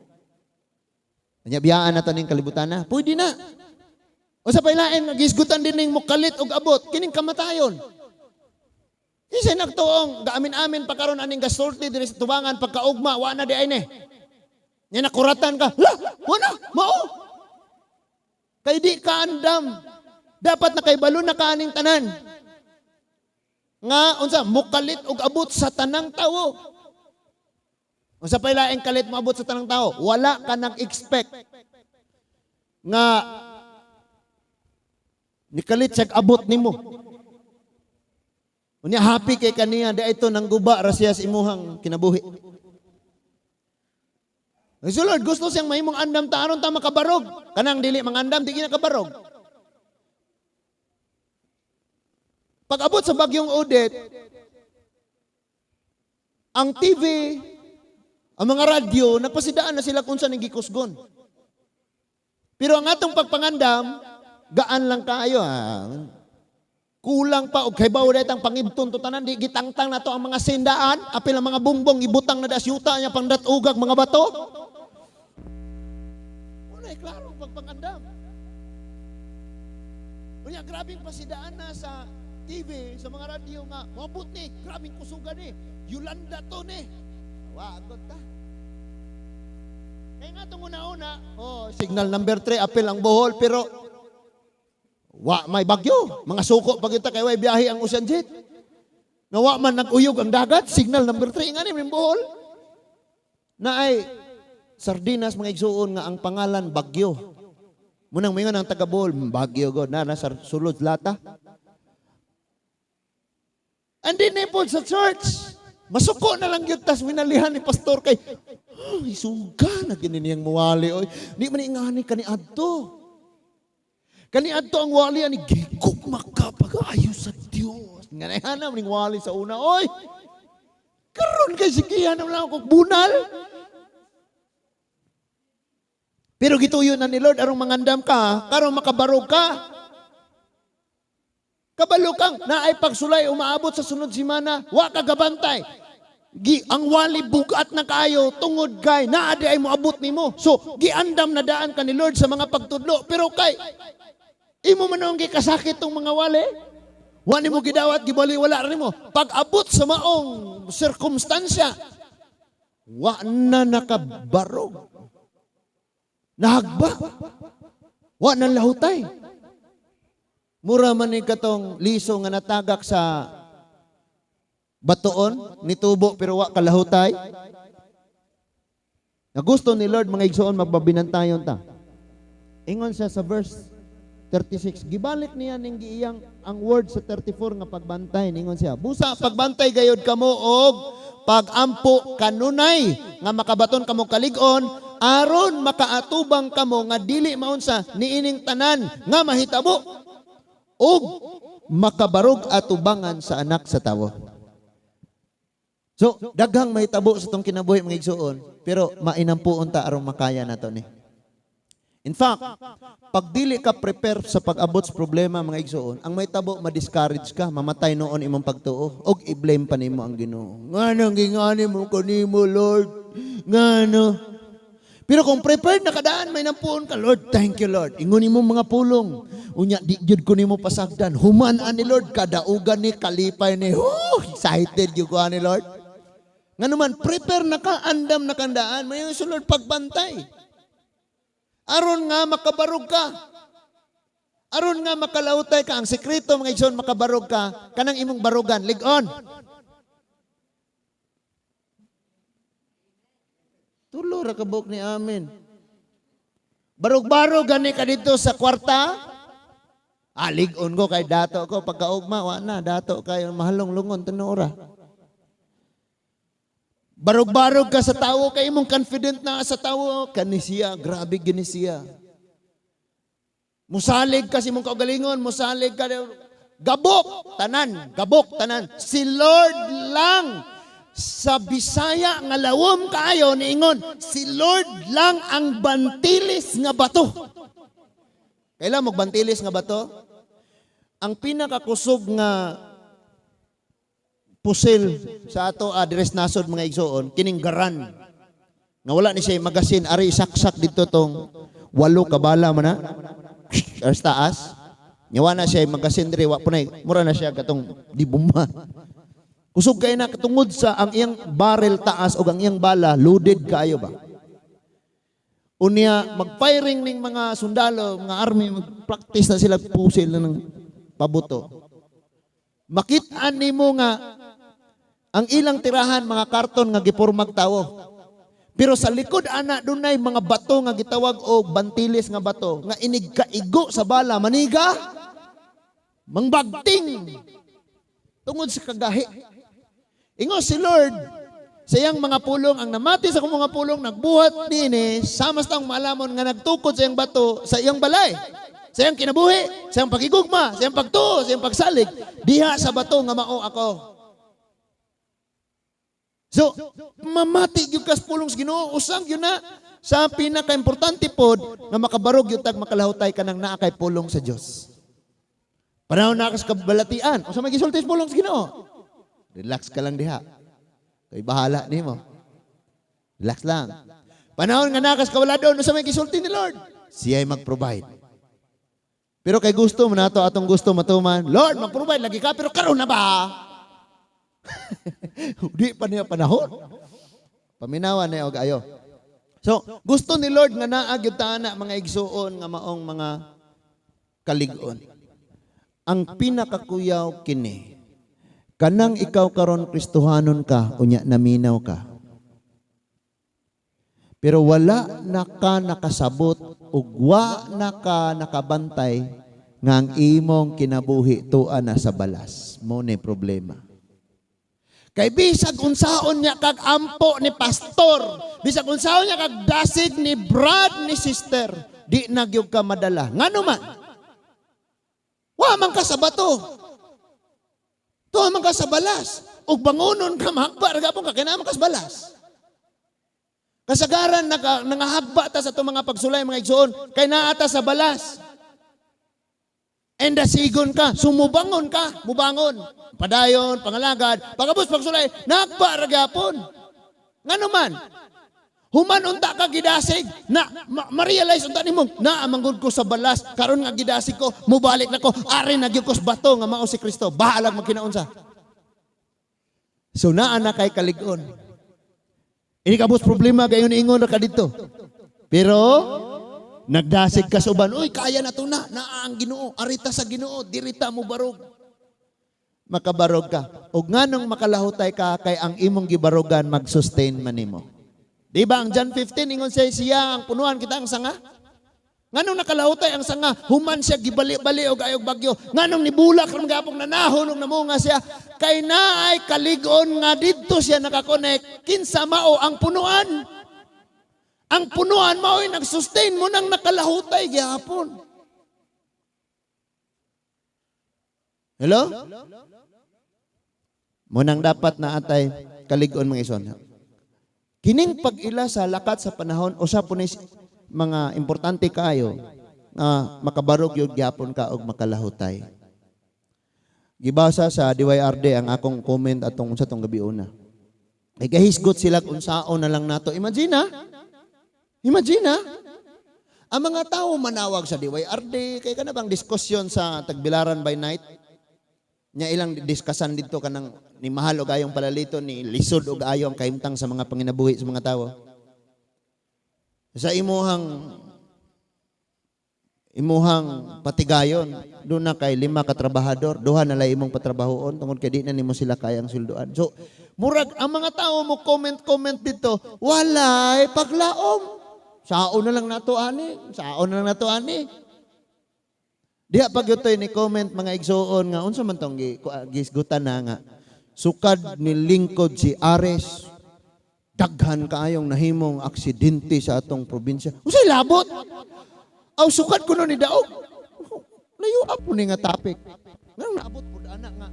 Anya biyaan na to ning kalibutan na. Pwede na. O sa pailain, gisgutan din ning mukalit og abot kining kamatayon. Kinsa nagtuong gaamin-amin pa karon aning gasulti diri sa tubangan, pagkaugma wa na di ay ni. Nya nakuratan ka, la, wala, mao. Kay di ka andam. Dapat nakaibalo na ka aning tanan. Nga unsa mukalit og abot sa tanang tawo. Unsa pay laing kalit moabot sa tanang tawo? Wala ka nag-expect nga nikalit siya abot nimo. Unya happy kay kaniya di ito nang guba ra siya sa imuhang kinabuhi. So Lord, gusto siyang mahimong andam ta aron ta makabarog. Kanang dili mangandam, di nakabarog. Pag abot sa bagyong Odette, ang TV, ang mga radyo, nagpasidaan na sila kung saan gikusgon. Pero ang atong pagpangandam, gaan lang kaayo. Ah. Kulang pa, og kay bawo ang pangibton to tanan, di gitangtang na to ang mga sendaan, apil ang mga bungbong, ibutang na das yuta niya pang datugag mga bato. Wala, klaro ang pagpangandam. Unya, grabing pasidaan na sa TV, sa mga radyo nga, mabot ni, grabing kusugan ni, Yolanda to ni. Wagot ta. Kaya nga itong una-una, oh, signal number 3, apil ang Bohol, pero wa may bagyo. Mga suko pag ita kay way biyahe ang Ocean Jet. Nga wa man nag-uyog ang dagat, signal number 3 nga ni Bohol. Na ay sardinas, mga igsuon, nga ang pangalan bagyo. Munang mingon ang taga Bohol, "Bagyo god na nasa sulod lata." Andi ni po sa church. Masuko na lang yun, tas minalihan ni pastor kay, oh, isuga na gini niyang muwali. Oy. Di man ingani kani adto. Kani adto ang wali ani gigugma makapag-ayo sa Dios. Nga na ning wali sa una. Oy. Karon kay sigihan na lang ako bunal. Pero gituyo na ni Lord aron mangandam ka, karon makabarog ka. Kabalo kang naay pagsulay umaabot sa sunod semana, wa ka gabantay. Gi ang wali bugat na kaayo tungod kay naa di ay moabot nimo. So giandam na daan ka ni Lord sa mga pagtudlo, pero kay imo man ang gikasakit tong mga wali. Wa nimo gidawat, gibali wala nimo. Pag abot sa maong sirkumstansya, wa na nakabarog. Nahagba. Wa na lahutay. Mura man ni katong liso nga natagak sa batuon, nitubo pero wa kalahutay. Na gusto ni Lord, mga igsoon, magbabinantayon ta. Ingon siya sa verse 36, gibalik niya ning giiyang ang word sa 34 nga pagbantay. Ningon siya, "Busa pagbantay gayod kamo og pagampo kanunay nga makabaton kamo kalig-on aron makaatubang kamo nga dili maunsa niining tanan nga mahitabo ug makabarog atubangan sa Anak sa Tawo." So, daghang mahitabo sa tong kinabuhi, mga igsuon, pero mainampuon ta aron makaya nato ni. In fact, pag dili ka prepare sa pag-abot sa problema, mga igsuon, ang mahitabo, ma-discourage ka, mamatay noon imong pagtuo, og i-blame pa nimo ang Ginoo. Ngano gingani mo ko nimo, Lord? Ngano? Pero kung prepared na kadaan, may nampuon ka, "Lord, thank you, Lord. Ingon nimo mga pulong. Unya, di jud ko nimo pasagdan." Human ani Lord, kadaugan ni, kalipay ni, oh, excited jud ko ani Lord. Nga naman, prepare na ka, andam na kandaan, may sa Lord pagbantay. Aron nga makabarog ka. Aron nga makalawtay ka. Ang sekreto, mga igsoon, makabarog ka, kanang imong barugan, lig-on. Tulo ra kabuk ni amin. Barog-barog gani ka dito sa kwarta. Ah, lig-on ko kay dato ko pagkaugma wa na dato kayo mahalong lungon tinuora. Barog-barog ka sa tawo kay imong confident na sa tawo kani siya, grabe gini siya. Musalig ka sa imong kaugalingon, musalig ka, gabok tanan, gabok tanan. Si Lord lang. Sa Bisaya nga lawom kaayo niingon, si Lord lang ang bantilis nga bato. Kailan mo bantilis nga bato? Ang pinakakusog nga pusil sa ato address nasod, mga igsoon, kining Garand. Nga wala ni siya magasin, ari saksak dito tong walo ka bala man na. Aras taas. Nya na siya magasin diri, wa punay mura na siya katong di bumba. Kusog kay na katungod sa ang iyang barrel taas o ang iyang bala loaded kaayo ba. Unya mag-firing ning mga sundalo, mga army, mag-practice na sila pusil na ng pabuto. Makit-an nimo nga ang ilang tirahan mga karton nga gipormag tawo. Pero sa likod ana dunay mga bato nga gitawag og bantilis nga bato nga inig kaigo sa bala maniga mangbagting tungod sa kagahi. Ingon si Lord sa iyang mga pulong, ang namati sa akong mga pulong nagbuhat niini sama sa taong maalamon nga nagtukod sa iyang bato sa iyang balay, sa iyang kinabuhi, sa iyang pagigugma, sa iyang pagtuo, sa iyang pagsalig, diha sa bato nga mao ako. So, mamati gyud kas pulong sa Ginoo, usang gyud na sa pinaka-importante pod nga makabarog gyud tag makalahutay kanang naa kay pulong sa Dios. Panahon na kas kabalatian, unsa may gisulti sa pulong sa Ginoo? Relax ka lang diha. Kay bahala nimo. Relax lang. Panahon nga nakas kawaladon, unsa may gisulti ni Lord? Siya'y mag-provide. Pero kay gusto mo nato atong gusto matuman, "Lord, mag-provide lagi ka, pero karon na ba?" Di pa niya panahon. Paminawan na og ayo. So, gusto ni Lord nga naa gyud ta ana, mga igsuon, nga maong mga kalig-on. Ang pinakakuyaw kini, kanang ikaw karon Kristohanon ka, unya naminaw ka. Pero wala na ka nakasabot ug wa na ka nakabantay nga ang imong kinabuhi tua na sa balas. Mo ni problema. Kay bisag unsaon niya kag ampo ni pastor, bisag unsaon niya kag dasig ni brad ni sister, di na gyud ka madala. Ngano man? Wa man ka sa bato. Tuwa man ka sa balas. Ug bangonon ka, mahakba ra gapon ka kay naa man ka sa balas. Kasagaran nangahagba ta sa atong mga pagsulay, mga igsoon, kay naa ta sa balas. And dasigon ka, sumubangon ka, mubangon. Padayon, pangalagad, pagabos pagsulay, nagba ra gyapon. Ngano man? Human unta ka gidasig, na ma-realize unta nimo, naa man gud ko sa balas, karon nga gidasig ko, mubalik na ko, ari na gyud ko sa bato nga mao si Kristo, bahalag magkinaunsa. So naa na kay kalig-on. Ini kabus problema gayon ingon ra ka dito. Pero nagdasig ka sa uban, uy, kaya na to na, naa ang Ginoo, arita sa Ginoo, dirita mo barog. Makabarog ka. Og nganong makalahutay ka kay ang imong gibarogan mag-sustain man nimo. Di ba ang John 15 ingon siya, siya ang punuan, kita ang sanga? Nganong nakalahutay ang sanga, human siya gibali-bali og ayog bagyo. Nganong nibulak ram gapong nanahon og namunga siya, kay naay kalig-on nga didto siya nakakonek, kinsa mao ang punuan. Ang punuan mao'y nag-sustain mo nang nakalahutay gihapon. Hello? Munang dapat na atay kalig-on, mga ison. Kining pag-ila sa lakat sa panahon, usa po ni mga importante kaayo nga makabarog yun gyapon ka og makalahutay. Gibasa sa DYRD ang akong comment atong sa tong gabi una. Ay gahisgot sila kung unsaon na lang nato. Imagine ha? Imagine ha? Ang mga tao manawag sa DYRD, kay kana bang diskusyon sa Tagbilaran by night? Nya ilang diskasan dito kanang ni mahal og ayong palalito, ni lisod og ayo ang kahimtang sa mga panginabuhi sa mga tawo. Sa imuhang patigayon, doon na kay 5 ka trabahador, duha na lay imong patrabahoon tungod kay di na nimo sila kayang sweldoan. So, murag ang mga tao mo comment-comment dito, walay paglaom. Saon na lang nato ani, saon na lang nato ani. Diha pag yutoy ni comment mga igsuon nga unsa man tong gisgutan na nga sukad ni lingkod si Ares, daghan kaayong nahimong aksidente sa atong probinsya. Unsay labot? Aw sukad kuno ni daog. Layo po ni nga topic. Nganong naabot pud ana nga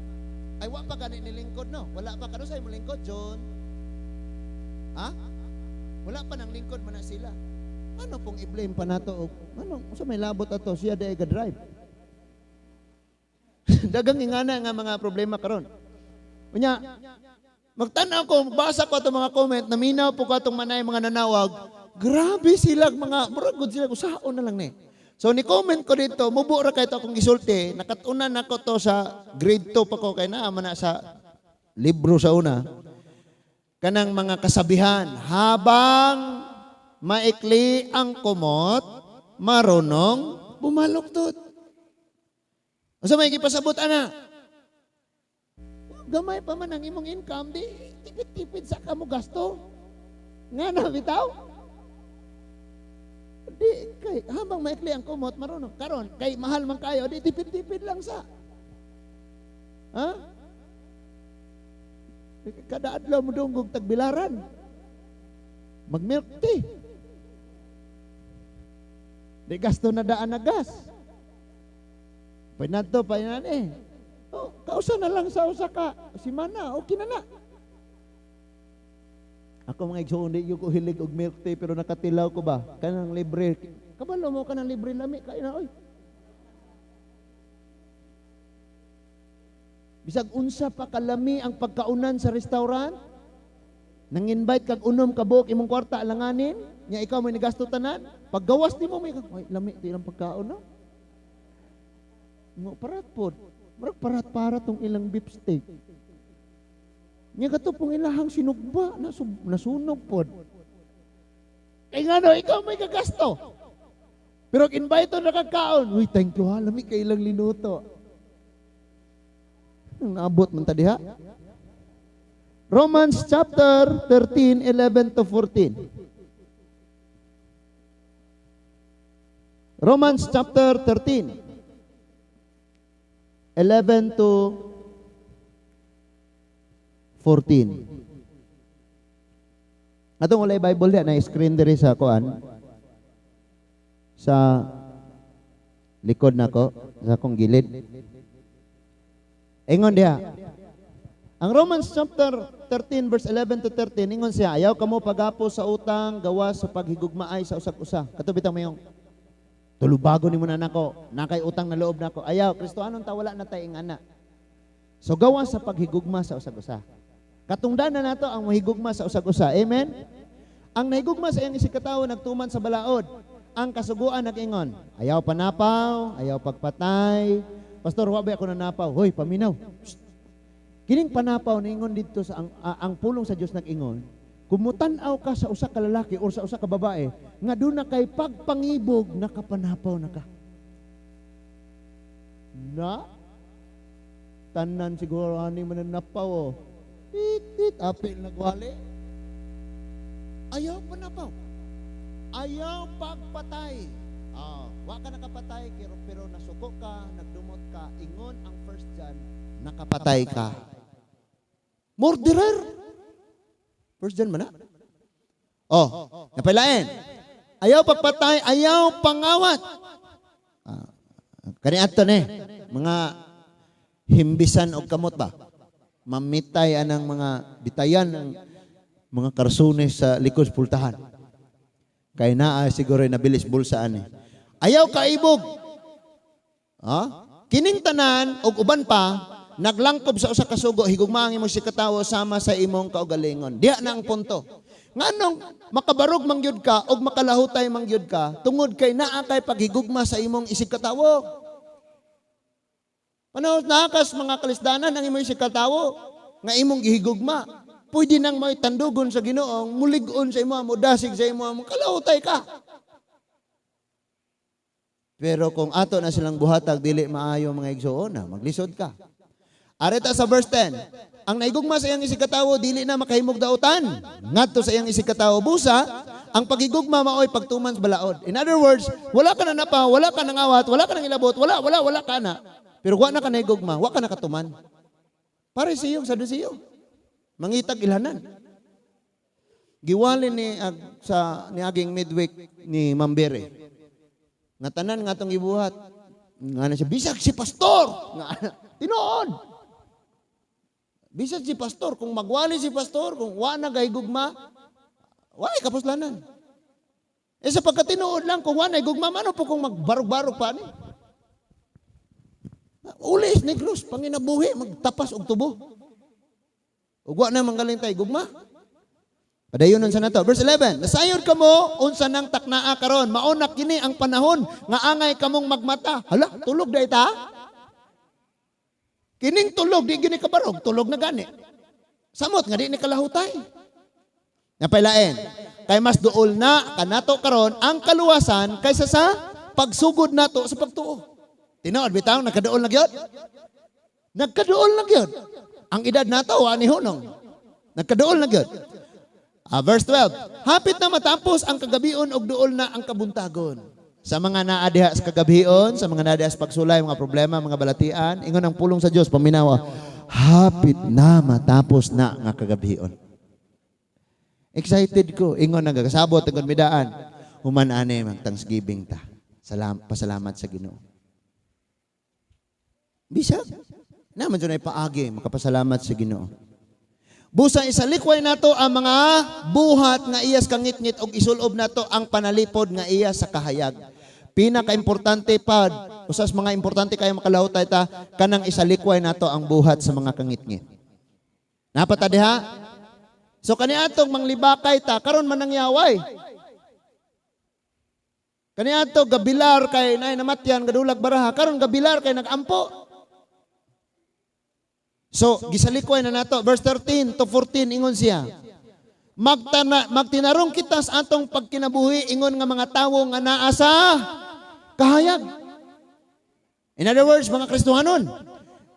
ay wa pa gani ni lingkod no? Wala pa kanu say mo lingkod John? Ha? Wala pa nang lingkod man na sila. Ano pong i-blame pa nato og ano unsa may labot ato siya day ga drive? Dagang ingana nga mga problema karon. Unya, magtan-aw ko, basa ko atong mga comment, naminaw po ko atong manay mga nanawag. Grabe sila mga murag gud sila usaon na lang ni. So ni comment ko dito, mubo ra kay to akong gisulti, nakatunan nako to sa grade 2 pa ko kay naa man na sa libro sa una. Kanang mga kasabihan, habang maikli ang kumot, marunong bumaluktot. Unsa may gipasabot ana? Gamay pa man ang imong income, di tipid-tipid sa kamo gasto. Nga na bitaw? Di kay habang maikli ang kumot marunong. Karon kay mahal man kayo, di tipid-tipid lang sa. Ha? Kada adlaw mo dunggog tagbilaran. Mag milk tea. Di gasto na daan na gas. Pinato, painani eh. Oh, kausa na lang sa usa ka simana, okay na na. Ako mga igsoon, di ko hilig og milk tea pero nakatilaw ko ba? Kanang libre. Kabalo mo kanang libre lami kay na oy. Bisag unsa pa kalami ang pagkaunan sa restaurant? Nang-invite kag unom ka buok imong kwarta alanganin, nya ikaw may nagasto tanan. Paggawas nimo may ay lami ti ilang pagkaon no. Ngo parat pod. Murag parat-parat tong ilang beef steak. Nya kato pong ilahang sinugba, nasunog pod. Kay ngano ikaw may gagasto. Pero invite na kagkaon, uy thank you ha, lami kay ilang linuto. Nang naabot man ta diha. Romans chapter 13, 11 to 14. Romans chapter 13, 11 to 14. Atong walay Bible diha na screen diri sa kuan. Sa likod nako, sa akong gilid. Ingon diha. Ang Romans chapter 13 verse 11 to 13, ingon siya, "Ayaw kamo pagapo sa utang gawas sa paghigugmaay sa usag-usa." Kato bitang mayong tulubago nimo na nako, nakay utang na loob nako. Ayaw, Kristohanon ta, wala na tay ingana. So gawas sa paghigugma sa usag-usa. Katungdanan nato ang mahigugma sa usag-usa. Amen? Ang nahigugma sa iyang isigkatawo nagtuman sa balaod. Ang kasuguan nag-ingon, ayaw panapaw, ayaw pagpatay. "Pastor, wa ba ako nanapaw?" Hoy, paminaw. Psst. Kining panapaw ningon dito sa ang pulong sa Dios nag-ingon, kung mutan-aw ka sa usa ka lalaki or sa usa ka babae nga duna kay pagpangibog, nakapanapaw na ka. Na tanan siguro ani mananapaw, oh. Tit tit apil nagwali. Ayaw panapaw. Ayaw pagpatay. Ah, wa ka nakapatay pero nasuko ka, nagdumot ka, ingon ang First John, nakapatay ka. Murderer. First John man na. Oh, napailain. Ayaw pagpatay, ayaw pangawat. Ah, kani ato ni mga himbisan og kamot ba? Mamitay anang mga bitayan ng mga karsunes sa likod sa pultahan. Kay naa siguro nabilis bulsa ani. Ayaw kaibog. Ha? Kining tanan og uban pa naglangkob sa usa ka sugo, higugma ang imong isigkatawo sama sa imong kaugalingon. Diha na ang punto. Nganong makabarog man gyud ka og makalahutay man gyud ka tungod kay naa kay paghigugma sa imong isigkatawo. Panahon naakas mga kalisdanan ang imong isigkatawo nga imong gihigugma. Pwede nang may tandugon sa Ginoong, mulig-on sa imo, mudasig sa imo, kalahutay ka. Pero kung ato na silang buhatag dili maayo, mga igsoon na, maglisod ka. Areta sa verse 10. Ang naigugma sa iyang isigkatawo dili na makahimog dautan ngadto sa iyang isigkatawo. Busa, ang pagigugma maoy pagtuman sa balaod. In other words, wala ka na napa, wala ka nangawat, wala ka nang ilabot, wala, wala, wala ka na. Pero wa na ka naigugma, wa ka nakatuman. Pare siyo, sa siyo. Mangitag ilhanan. Giwali ni ag, sa niaging midweek ni Mambere. Nga tanan nga atong gibuhat. Nga na siya, bisag si pastor. Nga na, tinuod. Bisag si pastor, kung magwali si pastor, kung wa na gahigugma, wa ay kapuslanan. Eh sa pagkatinuod lang, kung wa na gugma, mano po kung magbarog-barog pa ni? Ulis Negros, panginabuhi, magtapas og tubo. Ug wa na manggaling tay gugma. Padayonon sa nato. Verse 11, "Nasayod kamo unsa nang taknaa karon. Mao na kini ang panahon nga angay kamong magmata." Hala, tulog dai ta? Kining tulog di gini kabarog, tulog na gani. Samot nga di ni kalahutay. Napailain. Kay mas duol na kanato karon ang kaluwasan kaysa sa pagsugod nato sa pagtuo. Tinuod bitaw nagkaduol na gyud. Nagkaduol na gyud. Ang edad nato wa ni hunong. Nagkaduol na gyud. Ah, verse 12. Hapit na matapos ang kagabion og duol na ang kabuntagon. Sa mga naa diha sa kagabion, sa mga naa diha sa pagsulay, mga problema, mga balatian, ingon ang pulong sa Dios, paminawa, hapit na matapos na nga kagabion. Excited ko. Ingon nagkasabot, ingon midaan. Human ane, mag Thanksgiving ta. Salam, pasalamat sa Ginoo. Bisag. Naman dyan ay paagi, makapasalamat sa Ginoo. Busa isalikway nato ang mga buhat nga iya sa kangitngit og isulob nato ang panalipod nga iya sa kahayag. Pinaka-importante pa, usas mga importante kayo makalahutay ta, kanang isalikway nato ang buhat sa mga kangitngit. Napata diha? So kani atong manglibakay ta karon man nangyaway. Kani ato gabilar kay nay namatyan gadulag baraha, karon gabilar kay nagampo. So gisalikway na nato verse 13 to 14, ingon siya. Magtinarong kita sa atong pagkinabuhi ingon nga mga tawo nga naa sa kahayag. In other words, mga Kristohanon,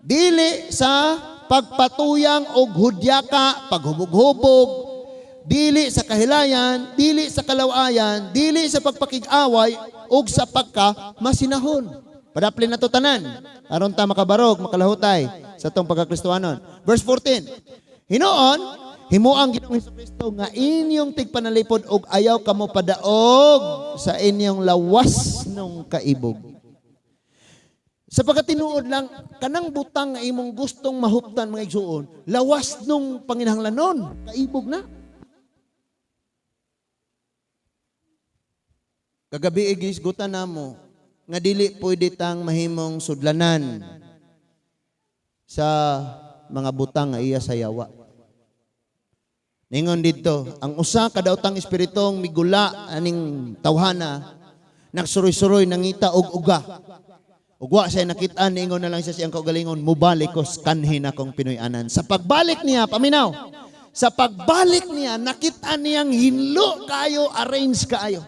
dili sa pagpatuyang og hudyaka, paghubog-hubog, dili sa kahilayan, dili sa kalawayan, dili sa pagpakig-away ug sa pagka masinahon. Padaplin na to tanan aron ta makabarog, makalahutay sa atong pagkakristohanon. Verse 14. Hinuon, himuang Ginoong Hesukristo nga inyong tigpanalipod og ayaw kamo padaog sa inyong lawas nung kaibog. Sa pagkatinuod lang, kanang butang nga imong gustong mahuptan, mga igsuon, lawas nung panginahanglanon, kaibog na. Kagabi igisgutan namo nga dili pwede tang mahimong sudlanan sa mga butang nga iya sa yawa. Ningon didto, ang usa ka daotang espiritong migula aning tawhana, nagsuroy-suroy nangita og uga. Ug wa siya nakit-an, ningon na lang siya siyang kaugalingon, "Mubalik ko kanhin akong Pinoy-anan." Sa pagbalik niya, paminaw, sa pagbalik niya, nakit-an niyang hinlo kayo, arrange kaayo.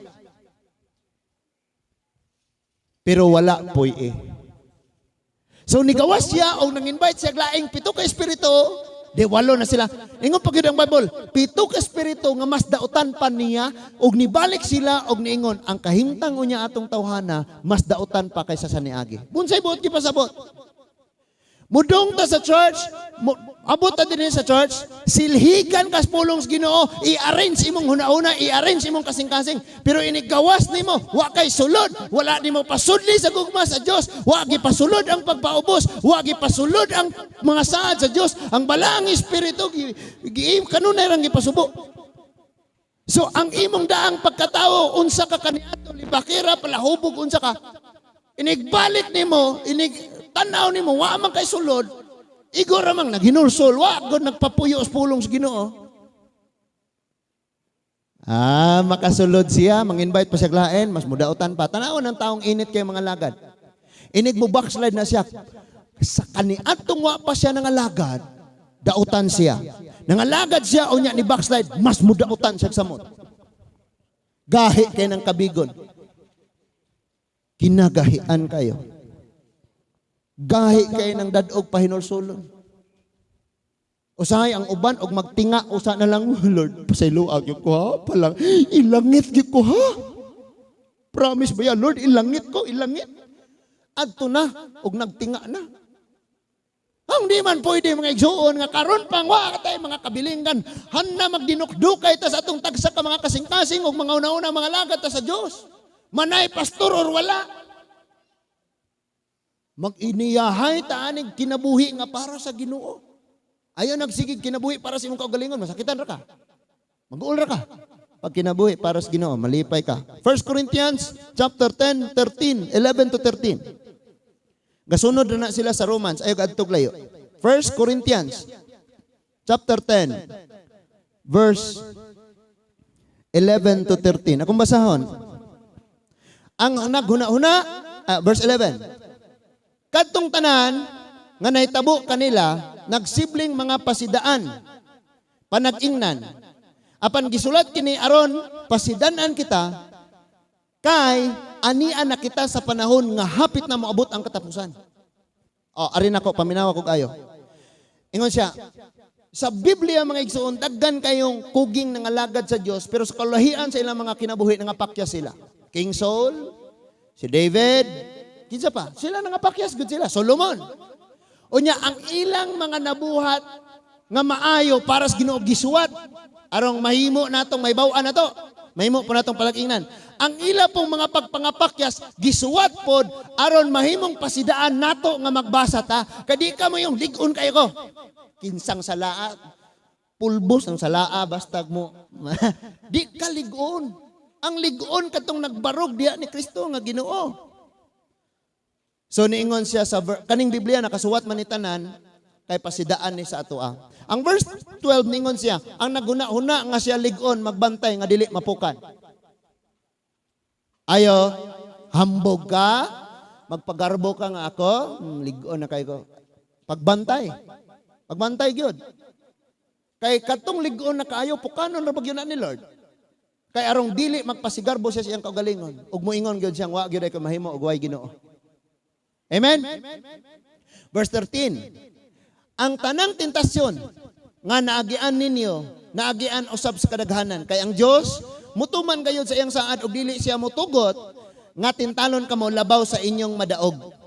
Pero wala poy eh. So nigawas siya o nang-invite siya laing pito ka espiritu, di walo na sila. Ingon pa gyud ang Bible, pito ka espiritu nga mas dautan pa niya og nibalik sila og niingon ang kahimtang unya atong tawhana mas dautan pa kaysa sa niagi. Bunsay buot gipasabot. Mudong ta sa church, abot ta dinhi sa church, silhigan kas pulong sa Ginoo, i-arrange imong huna-huna, i-arrange imong kasing-kasing, pero inigawas nimo, wa kay sulod, wala nimo pasudli sa gugma sa Dios, wa gipasulod ang pagpaubos, wa gipasulod ang mga saad sa Dios, ang balaang espiritu kanunay rang gipasubo. So ang imong daang pagkatao, unsa ka kaniadto, libakira, palahubog, unsa ka, inigbalik nimo, inig tanaw nimo, wa man kay sulod, igo ra mang naghinulsol, wa gud nagpapuyo sa pulong sa Ginoo. Ah, makasulod siya, mang-invite pa siya lain, mas mudautan pa. Tanaw ng taong init kay mga lagad. Inig mo backslide na siya. Sa kaniadtong wa pa siya nangalagad, dautan siya. Nangalagad siya unya ni backslide, mas mudautan siya samot. Gahi kay ng kabigon. Kinagahian kayo. Gahi kay ng dadog pahinulsulon. Usahay ang uban og magtinga usa na lang, "Lord, pasayloa gyud ko ha, palang ilangit gyud ko ha. Promise ba ya, Lord, ilangit ko, ilangit." Adto na og nagtinga na. Ang di man pwede, mga igsuon, nga karon pang wa tay mga kabilinggan, hanna magdinukdukay ta sa atong tagsa ka mga kasing-kasing og mga una-una mga lagad ta sa Dios. Manay pastor or wala. Mag-iniyahay ta aning kinabuhi nga para sa Ginoo. Ayaw nagsigig kinabuhi para sa imong kaugalingon, masakitan ra ka. Mag-uol ra ka. Pag kinabuhi para sa Ginoo, malipay ka. 1 Corinthians chapter 10, 13, 11 to 13. Gasunod na sila sa Romans, ayaw adtog layo. 1 Corinthians chapter 10, verse 11 to 13. Akong basahon. Ang naghuna-huna, verse 11. Kadtong tanan nga nahitabo kanila nagsibling mga pasidaan, panag-ingnan. Apan gisulat kini aron pasidanan kita kay anian na kita sa panahon nga hapit na moabot ang katapusan. O, ari nako, paminawa kog ayo. Ingon siya, sa Biblia, mga igsoon, daghan kayong kuging nangalagad sa Dios pero sa kalahian sa ilang mga kinabuhi nangapakyas sila. King Saul, si David, kinsa pa? Sila nangapakyas gud sila, Solomon. Unya ang ilang mga nabuhat nga maayo para sa Ginoo gisuwat arong mahimo natong mahibaw-an nato. Mahimo po natong palagingnan. Ang ila pong mga pagpangapakyas gisuwat pod aron mahimong pasidaan nato nga magbasa ta. Kadi ka mo yung lig-on kayo ko. Kinsang salaa, pulbos ng salaa bastag mo. Di ka lig-on. Ang lig-on katong nagbarog diha ni Kristo nga Ginoo. So niingon siya sa kaning Biblia nakasuwat man ni tanan kay pasidaan ni sa atoa. Ang verse 12, ningon siya, ang naghuna-huna nga siya lig-on magbantay nga dili mapukan. Ayo, hambog ka, magpagarbo ka nga ako, lig-on na kayo ko. Pagbantay. Pagbantay gyud. Kay katong lig-on na kaayo pukanon ra ba gyud na ni Lord. Kay arong dili magpasigarbo siya sa iyang kaugalingon ug moingon gyud siyang wa gyud ay mahimo og way Ginoo. Amen? Verse 13. Ang tanang tentasyon nga naagian ninyo, naagian usab sa kadaghanan. Kay ang Dios mutuman gayud sa iyang saad ug dili siya motugot nga tintalon kamo labaw sa inyong madaog.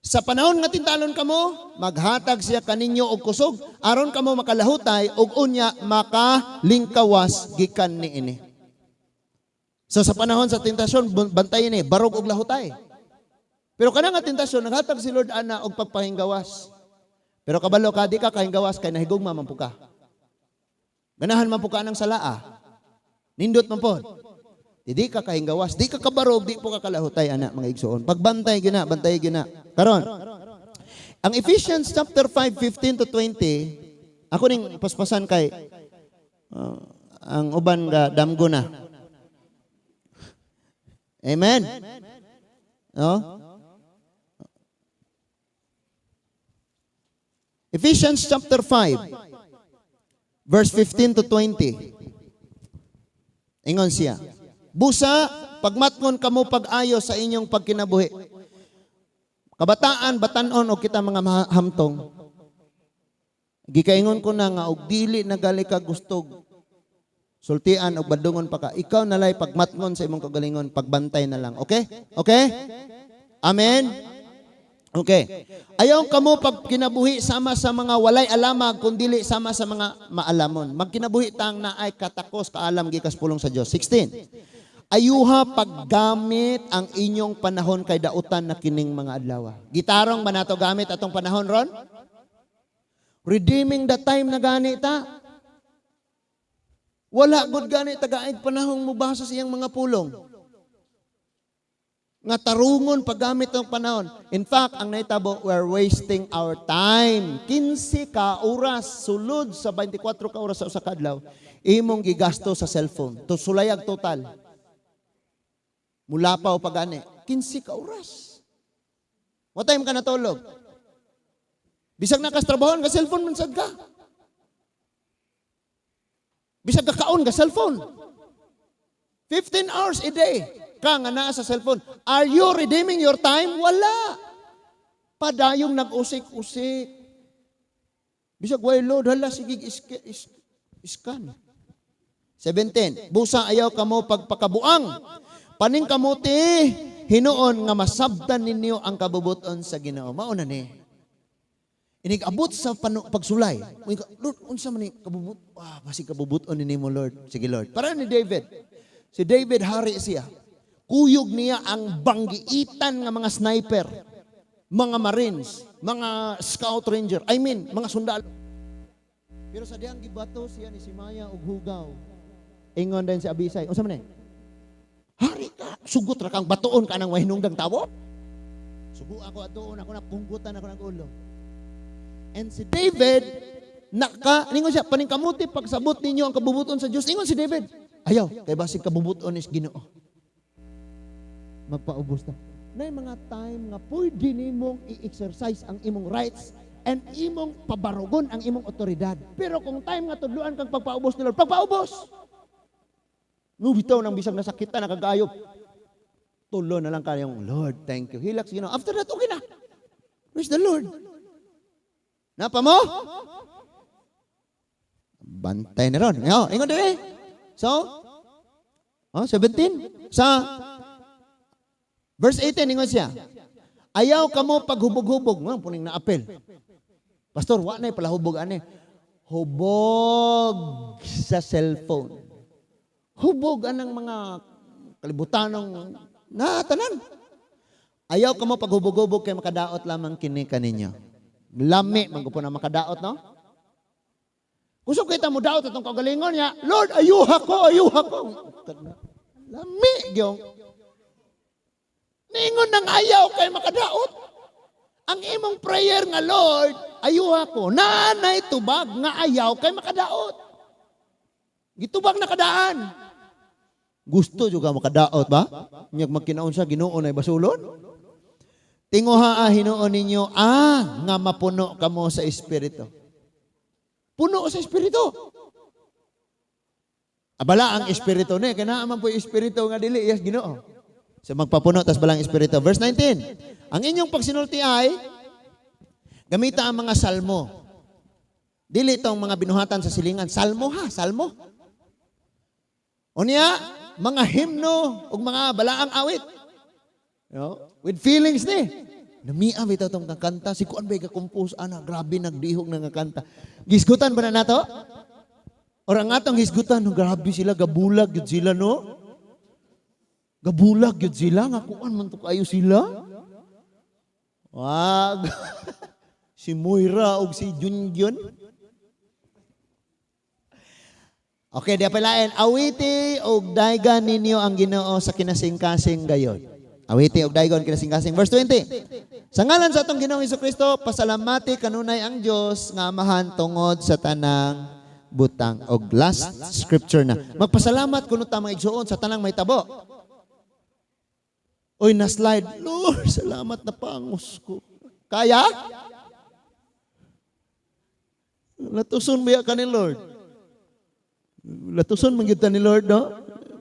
Sa panahon nga tintalon kamo, maghatag siya kaninyo og kusog aron kamo makalahutay ug unya makalingkawas gikan niini. So sa panahon sa tentasyon, bantayan ni barog og lahutay. Pero kana nga tentasyon, naghatag si Lord ana og pagpahinggawas. Pero kabalo ka, di ka kahinggawas kay nahigugma man po ka. Ganahan man po ka ng salaa. Nindot man po. Di ka kahinggawas, di ka kabarog, di po ka kalahutay ana, mga igsoon. Pagbantay gina, bantay gina. Karon, ang Ephesians chapter 5, 15 to 20, ako ning paspasan kay ang uban ga damgo na. Amen. No? Ephesians chapter 5, verse 15 to 20. Ingon siya, "Busa, pagmatngon kamo pag-ayo sa inyong pagkinabuhi." Kabataan, batanon o kita mga hamtong. Gikaingon ko na nga og dili na gali ka gustog sultian og badungon pa ka. Ikaw na lay pagmatngon sa imong kagalingon, pagbantay na lang. Okay? Okay? Amen? Okay. "Ayaw kamo pagkinabuhi sama sa mga walay alamag, kundili sama sa mga maalamon." Magkinabuhi tang naay katakos kaalam gikas pulong sa Dios. 16. "Ayuha paggamit ang inyong panahon kay dautan na kining mga adlaw." Gitarong ba nato gamit atong panahon ron? Redeeming the time na gani ta. Wala gud gani tagaig panahong mobasa sa iyang mga pulong. Nga tarungon paggamit ng panahon. In fact, ang nahitabo, we're wasting our time. 15 ka oras sulod sa 24 ka oras sa usa ka adlaw, imong gigasto sa cellphone. To sulayag total. Mula pa o pagani, 15 ka oras. What time ka natulog? Bisag nakastrabaho ka cellphone man sad ka. Bisag kakaon ka cellphone. 15 hours a day ka nga naa sa cellphone. Are you redeeming your time? Wala. Padayong nag-usik-usik. Bisag way load, hala, sige, scan. 17. "Busa ayaw kamo pagpakabuang. Paningkamuti hinuon nga masabtan ninyo ang kabubuton sa Ginoo." Mao na ni. Inig-abot sa pagsulay. "Lord, unsa man ni kabubut? Ah, basig kabubuton ni nimo, Lord. Sige, Lord." Para ni David. Si David, hari siya. Kuyog niya ang banggiitan nga mga sniper, mga marines, mga scout ranger, I mean, mga sundalo. Pero sa diyang gibato siya ni Simaya og hugaw. Ingon din si Abisay, "Unsa man ni? Hari ka, sugot ra kang batuon ka ng mahinungdang tawo. Sugo ako atuon ako na punggutan ako ng ulo." And si David, naka, ningon siya, "Paningkamuti pagsabot ninyo ang kabubuton sa Diyos." Ingon si David, "Ayaw, kay basig kabubuton is Ginoo." Magpaubos na. Nay mga time nga pwede nimong i-exercise ang imong rights and imong pabarugon ang imong otoridad. Pero kung time nga tudluan kang pagpaubos ni Lord, pagpaubos! No, bitaw nang bisag nasakitan na kagayo. Tulo na lang kayong, "Lord, thank you." Hilak sa Ginoo. After that, okay na. Praise the Lord. Napa mo? Bantay na ron. Yo, ingon diri. So, oh, 17. Sa verse 18, ingon siya, "Ayaw kamo paghubog-hubog." Nga, puning na-apel. "Pastor, wa na palahubog ani." Hubog sa cellphone. Hubog anang mga kalibutanong na tanan. "Ayaw kamo paghubog-hubog kay makadaot lamang kini kaninyo." Lami man po na makadaot, no? Kusog kita mo daot atong kagalingon niya, "Lord, ayuha ko, ayuha ko." Lami gyong. Ningon nang ayaw kay makadaot. Ang imong prayer nga, "Lord, ayuha ko." Naanay tubag nga ayaw kay makadaot. Gitubag na kadaan. Gusto juga makadaot ba? Nyag magkinaon sa Ginoo na basulon. "Tinguha hinuon ninyo nga mapuno kamo sa Espiritu." Puno sa Espiritu. Abala ang Espiritu ni, kay naa man po yung Espiritu nga dili yes Ginoo. So magpapuno tas balang Espiritu. Verse 19. "Ang inyong pagsinulti ay gamita ang mga salmo." Dili itong mga binuhatan sa silingan. Salmo ha, salmo. Unya, mga himno ug mga balaang awit. You know, with feelings ni. Namia bitaw tong kanta, si kuan ba compose ana, grabe nagdihog na nga kanta. Gisgutan ba na nato? Or ang atong hisgutan, no, grabe sila, gabulag yun sila, no? Gabulag yun sila, nga kuan man to kayo sila. Wag. Si Moira og si Junjun. Okay, di pa lain. Awiti og daygan ninyo ang Ginoo sa kinasingkasing gayon. Awiti og daygon kinasingkasing. Verse 20. Sa ngalan sa atong Ginoong Hesukristo, pasalamati kanunay ang Dios nga Amahan tungod sa tanang butang. Og last scripture na. Magpasalamat kuno ta, mga igsuon, sa tanang mahitabo. Oy, na slide. Lord, salamat na pangos ko. Kaya? Latuson ba ka ni Lord? Latuson man gyud ta ni Lord, no?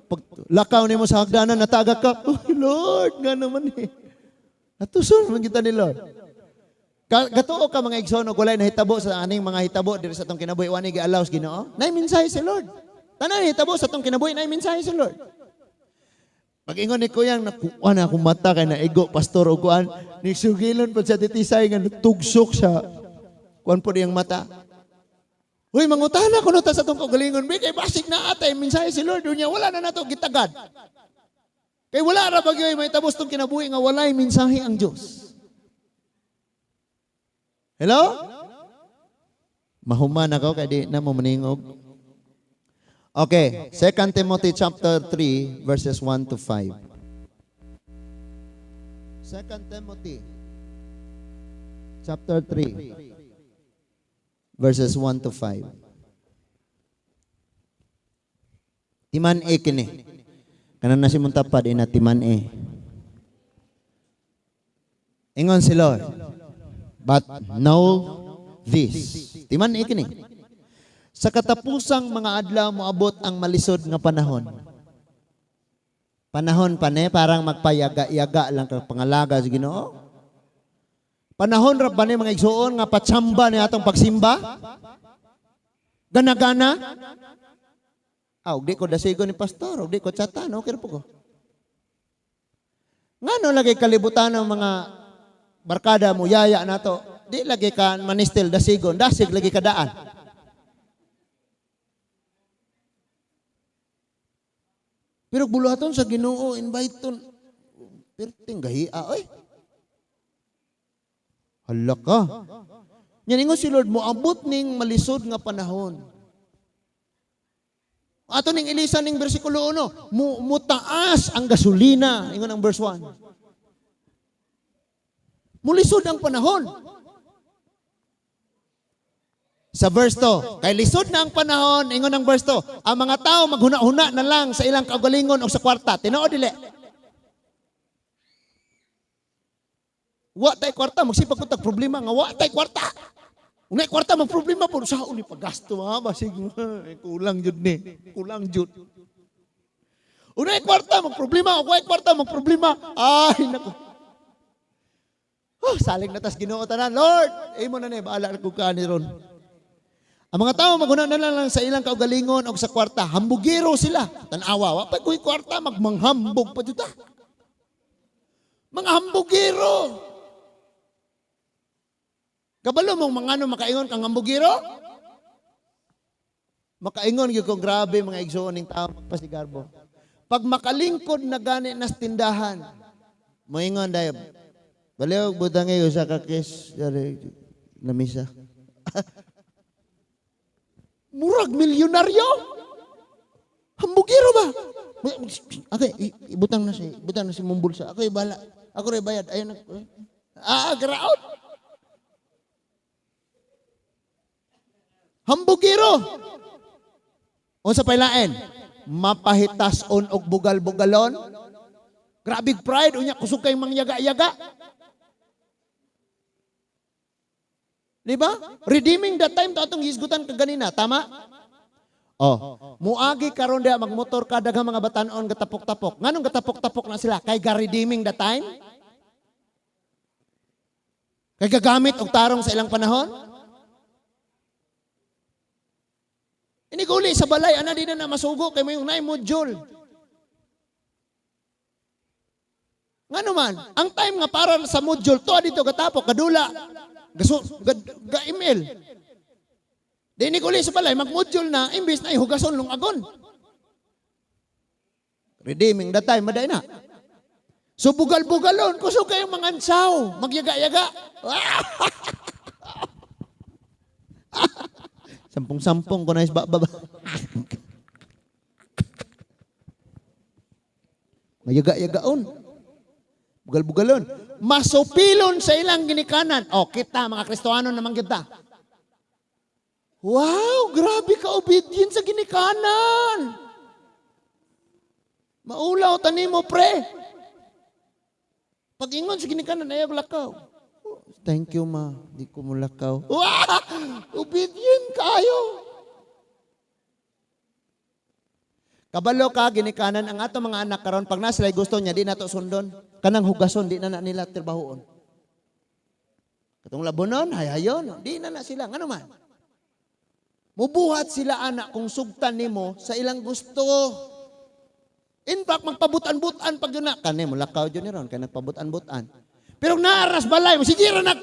Pag lakaw nimo sa hagdanan, natagak ka. Oh, Lord, nga naman eh. Latuson man gyud ta ni Lord. Gatuo ka, mga igsoon, og walay nahitabo sa aning mga hitabo diri sa atong kinabuhi, wa ni gi-allow sa Ginoo? Nay mensahe si Lord. Tanan hitabo sa atong kinabuhi, nay mensahe si Lord. Pag ingon ni Kuyang, nakuha na akong mata kay naigo, pastor o kuan, ni sugilon pa sa titisay nga tugsok sa kuan po diyang mata. Uy, mangutana kuno ta sa atong kaugalingon, bi kay basig na atay mensahe si Lord unya wala na nato gitagad. Kay wala ra bagyoy may tabos tong kinabuhi nga walay mensahe ang Dios. Hello? Mahuman ako kay di na mo maningog. Okay, 2 Timothy chapter 3 verses 1 to 5. 2 Timothy chapter 3 verses 1 to 5. Timan e kini. Kanan na si Muntapad ina timan e. Ingon si Lord, "But know this." Timan e kini. Sa katapusang mga adlaw moabot ang malisod nga panahon. Panahon pa ni, parang magpayaga-yaga lang ka pangalaga sa Ginoo. Panahon ra ba ni, mga igsuon, nga patsamba ni atong pagsimba? Gana-gana? Ah, og di ko dasigo ni pastor, og di ko chatan, okay ra po ko. Ngano lagi kalibutan ng mga barkada mo, yaya nato, di lagi ka manistil dasigon, dasig lagi kadaan. Pero buluhaton sa Ginoo, invite ton. Perting gahia, oy. Hala ka. Yan ingon si Lord, moabot ning malisod nga panahon. Ato ning ilisan ning bersikulo 1, mutaas ang gasolina, ingon ang verse 1. Mulisod ang panahon. Sa verse 2, kay lisod na ang panahon, ingon ang verse 2, ang mga tao maghuna-huna na lang sa ilang kaugalingon o sa kwarta. Tinuod dili? Wa tay kwarta, magsipag ko tag problema nga wa tay kwarta. Unay kwarta magproblema po sa uni paggasto ha, basig kulang jud ni, kulang jud. Unay kwarta magproblema, way kwarta magproblema. Ay nako. Oh, salig na tas Ginoo tanan. Lord, imo na ni bahala na kog kaani ron. Ang mga tao maghuna na lang sa ilang kaugalingon og sa kwarta, hambugero sila. Tan-awa, wa pa koy kwarta, magmanghambog pa jud ta. Mga hambugero. Kabalo mong mga ano makaingon kang hambugero? Makaingon gyud kong grabe mga igsoon ning tao magpasigarbo. Pag makalingkod na gani nas tindahan, moingon dayon. Baliw butang usa ka kes lamisa. Murag milyonaryo. Hambugero ba? Okay, ibutang na si mong bulsa. Ako bala. Ako ray bayad. Ayun. Ah, graot. Hambugero. Unsa pay lain? Mapahitas-on og bugal-bugalon. Grabe pride unya kusog kay mangyaga-yaga. Di ba? Redeeming the time to atong hisgutan kaganina, tama? Oh, muagi karon diha magmotor ka daghang mga batan-on gatapok-tapok. Nganong gatapok-tapok na sila? Kay ga redeeming the time? Kay gagamit og tarong sa ilang panahon? Iniguli sa balay, ana di na masugo kay mayong naay module. Ngano man, ang time nga para sa module to dito gatapok kadula. Gaso, ga email. Di ni uli sa balay, mag-module na, imbis na ihugason lungagon. Redeeming the time, maday na. So bugal-bugalon, kusog kayong mga ansaw, magyaga-yaga. Sampung-sampung ko na ba ba. Mayaga-yagaon. Bugal-bugalon. Masupilon sa ilang ginikanan. O, kita, mga Kristohanon naman kita. Wow, grabe ka obedient sa ginikanan. Maulaw tani mo, pre. Pag ingon sa ginikanan, ayaw lakaw. Oh, thank you, ma. Di ko mulakaw. Wow! Obedient kayo. Kabalo ka, ginikanan ang ato mga anak karon pag nasa gusto niya, di nato sundon. Kanang hugason, di na na nila trabahoon. Katong labonon, hayayon, di na na sila. Ngano man? Mubuhat sila anak kung sugtan nimo sa ilang gusto. In fact, magpabutan-butan pag yun na. Kani, mulakaw yun ni ron, kaya nagpabutan-butan. Pero naaras balay, sige ra nag...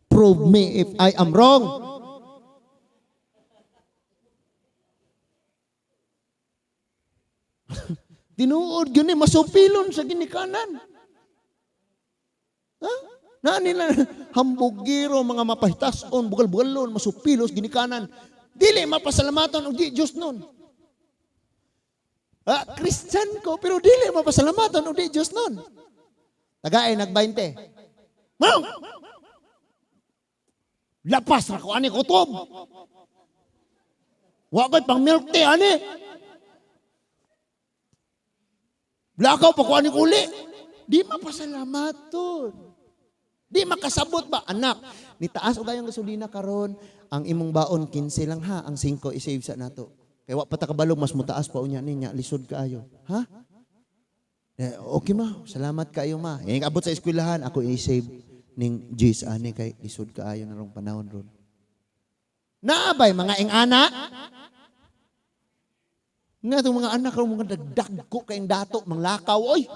Prove me if I am wrong. Tinuod yun eh, masupilon sa ginikanan. Ha? Na nila hambugiro, mga mapahitason, bugal-bugalon, masupilos, ginikanan. Dili mapasalamaton og di Diyos nun. Ah, Christian ko, pero dili mapasalamatan og di Diyos nun. Tagay, nag-20. Manong! Lapas ra ko ani kutob. Wa ko'y pang milk tea ani. Lakaw pa ko ani uli. Di mapasalamaton. Di makasabot ba, anak? Nitaas og kayong gasolina karon, ang imong baon 15 lang ha, ang 5 i-save sa nato. Kay wa pa ta kabalo mas mutaas pa unya ninya, lisod kaayo. Ha? Eh, okay ma, salamat kaayo ma. Eh, abot sa eskwelahan, ako i-save ning G's ani kay lisod kaayo na rong panahon ron. Naabay mga ing-ana. Nga itong mga anak ron, mga dagdagko kayong dato, manglakaw, oy.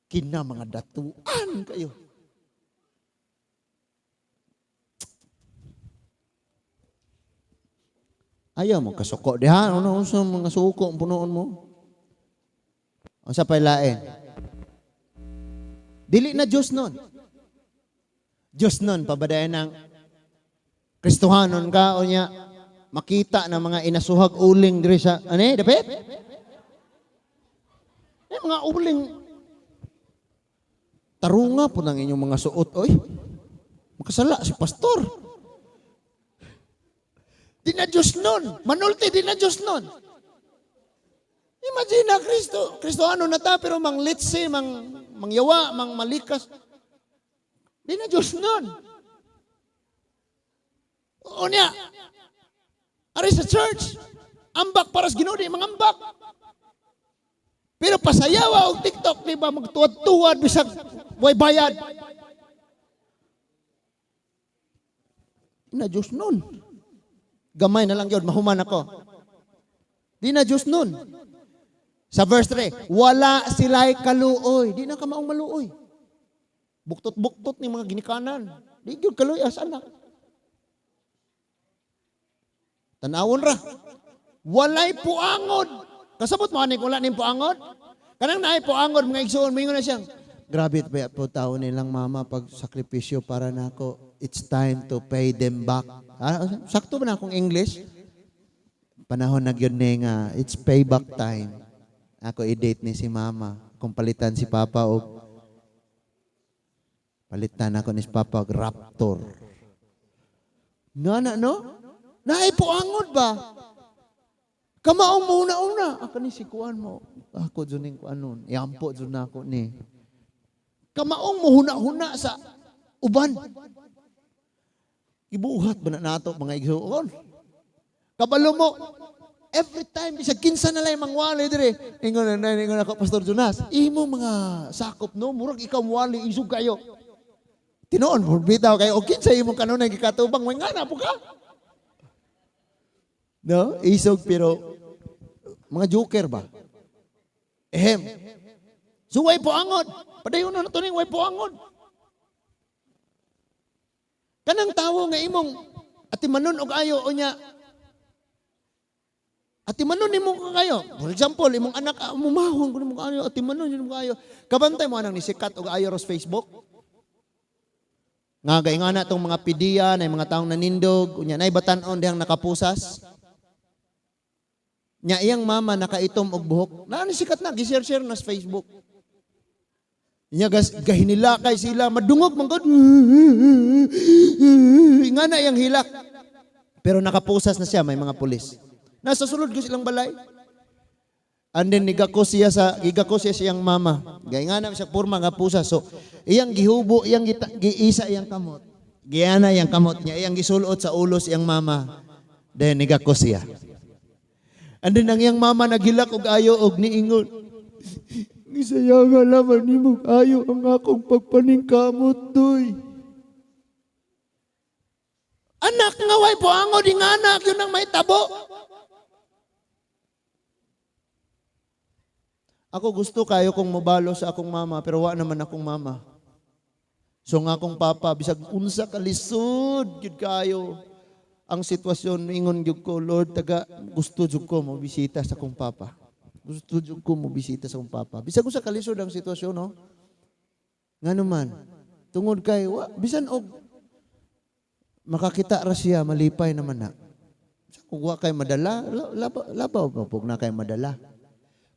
Kina mga datuan kayo. Ayaw mo kasuko diha, ano unsa mga suko ang punoon mo? Unsa pay lain? Dili na Diyos nun. Diyos nun, pabadayan ng Kristohanon ka o niya, makita na mga inasuhag uling diri sa, ano eh, dapit? Eh, mga uling, tarunga po ng inyong mga suot, oy. Makasala si pastor. Di na Diyos nun. Manulti, di na Diyos nun. Imagine na, Kristo, Kristohano na ta, pero mang litsi, mang mangyawa, mang malikas. Di na Diyos nun. O niya, ari sa church, ambak para sa Ginoo, di mangambak. Pero pasayawa og TikTok, di ba, magtuwad-tuwad, bisag way bayad. Di na Diyos nun. Gamay na lang yun, mahuman ako. Di na Diyos nun. Sa verse 3, wala sila'y kaluoy. Di na ka maong maluoy. Buktot-buktot ni mga ginikanan. Di gyud kaluoy as anak. Tanawon ra. Walay puangod. Kasabot mo aning wala ning puangod? Kanang naay puangod mga igsoon, moingon na siyang, grabe pa po tao nilang mama pag sakripisyo para nako. It's time to pay them back. Ah, sakto ba na akong English? Panahon na gyud ni nga, it's payback time. Ako i-date ni si mama. Kung palitan si papa og palitan ako ni si papa og Raptor. Nga na, no? Naay puangod ba? Kamaong muna-una. Ako ni si kuan mo. Ako dyan yung kuan nun. Iampo dyan na ako ni. Kamaong muhuna-huna sa uban. Ibuhat ba na nato mga igsuon? Kabalo mo, every time, bisag kinsa na lang mangwali dire. Ingon na, ingon ako, Pastor Jonas, imo mga sakop no, murag ikaw muwali, isog kayo. Tinuon, bitaw kayo, o kinsa imong kanunay gikatubang, may nga na po ka. No? Isog pero mga joker ba? Ehem. So way po angod. Padayon na nato ning way po angod. Kanang tawo nga imong atimanon og ayo o nya Atimanon nimo kayo. For example, imong anak mumahon kuno mo kayo, atimanon nimo kayo. Kabantay mo anang nisikat og ayo ros Facebook. Nga gaingana tong mga pidiya na mga taong nanindog, unya nay batan-on dihang nakapusas. Nya iyang mama nakaitom og buhok. Naa ni sikat na gi-share-share na sa Facebook. Nya gas gahinilakay sila, madungog man gud. Ingana iyang hilak. Pero nakapusas na siya, may mga pulis. Nasa sulod ko silang balay. And then nigako siya sa gigako siya siyang mama. Gayngana siya porma nga pusa. So iyang gihubo, iyang giisa iyang kamot. Giyana iyang kamot niya, iyang gisulot sa ulo sa iyang mama. Then nigako siya. And then ang iyang mama naghilak og ayo og niingon. Gisayangan naman nimo ayo ang akong pagpaningkamot doy. Anak nga way puangod nga anak yun ang may tabo. Ako gusto kayo kong mobalo sa akong mama pero wa naman akong mama. So nga akong papa bisag unsa ka lisod gyud kayo ang sitwasyon, ingon gyud ko, Lord, taga gusto jud ko mo bisita sa akong papa. Gusto jud ko mo bisita sa akong papa. Bisag unsa ka lisod ang sitwasyon, no? Ngano man, tungod kay wa bisan og makakita ra siya malipay naman na. Sa kung wa kay madala, labaw pa pug na kay madala.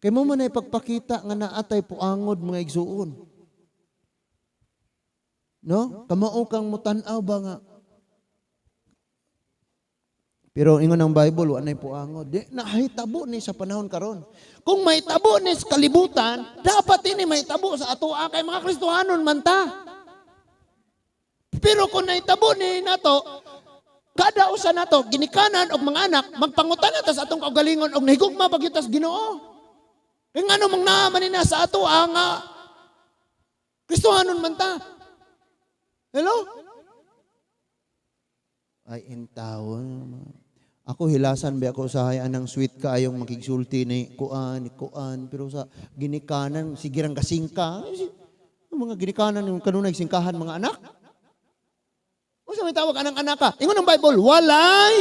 Kay mo man ay pagpakita nga naatay puangod mga igsuon. No? Kamao kang mutan-aw ba nga? Pero ingon ang Bible, wa nay puangod. Di, nahitabo ni sa panahon karon. Kung may tabo ni sa kalibutan, dapat ini may tabo sa atoa kay mga Kristohanon man ta. Pero kung nahitabo ni nato, kada usa nato ginikanan og mga anak, magpangutan na ta sa atong kaugalingon og nahigugma ba gyud tas Ginoo. Kaya ngano mang naaman ni na sa ato nga Kristohanon man ta. Hello? Ay, intawon. Ako hilasan ba ako sa hayaan ng sweet kaayong makigsulti ni kuan, ni kuan, pero sa ginikanan, sige rang kasingka. Mga ginikanan, yung kanunay singkahan mga anak. Unsa may tawag anang anak ka? Ingon ang Bible, walay.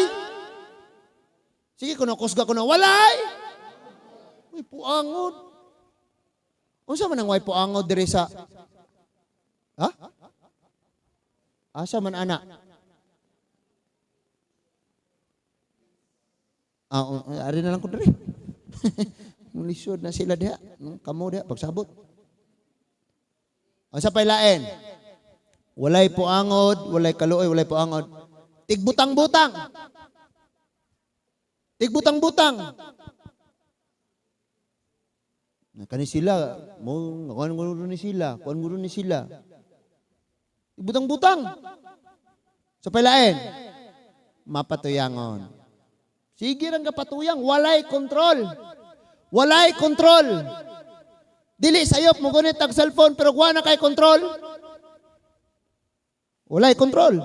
Sige, kuno kusga kuno, walay. May puangod. Unsa man ang way puangod diri sa? Ha? Asa man ana? Ari na lang ko diri. Mulisod na sila diha. Kamo diha pagsabot. Unsa pay lain? Walay puangod, walay kaluoy, walay puangod. Tigbutang-butang. Tigbutang-butang. Kani sila, mo kuan guro ni sila, kuan guro ni sila. Tigbutang-butang. Sa pailain, mapatuyangon. Sige rang kapatuyang, walay kontrol. Walay kontrol. Dili sayop mo gunit ang cellphone pero wa na kay kontrol. Walay kontrol.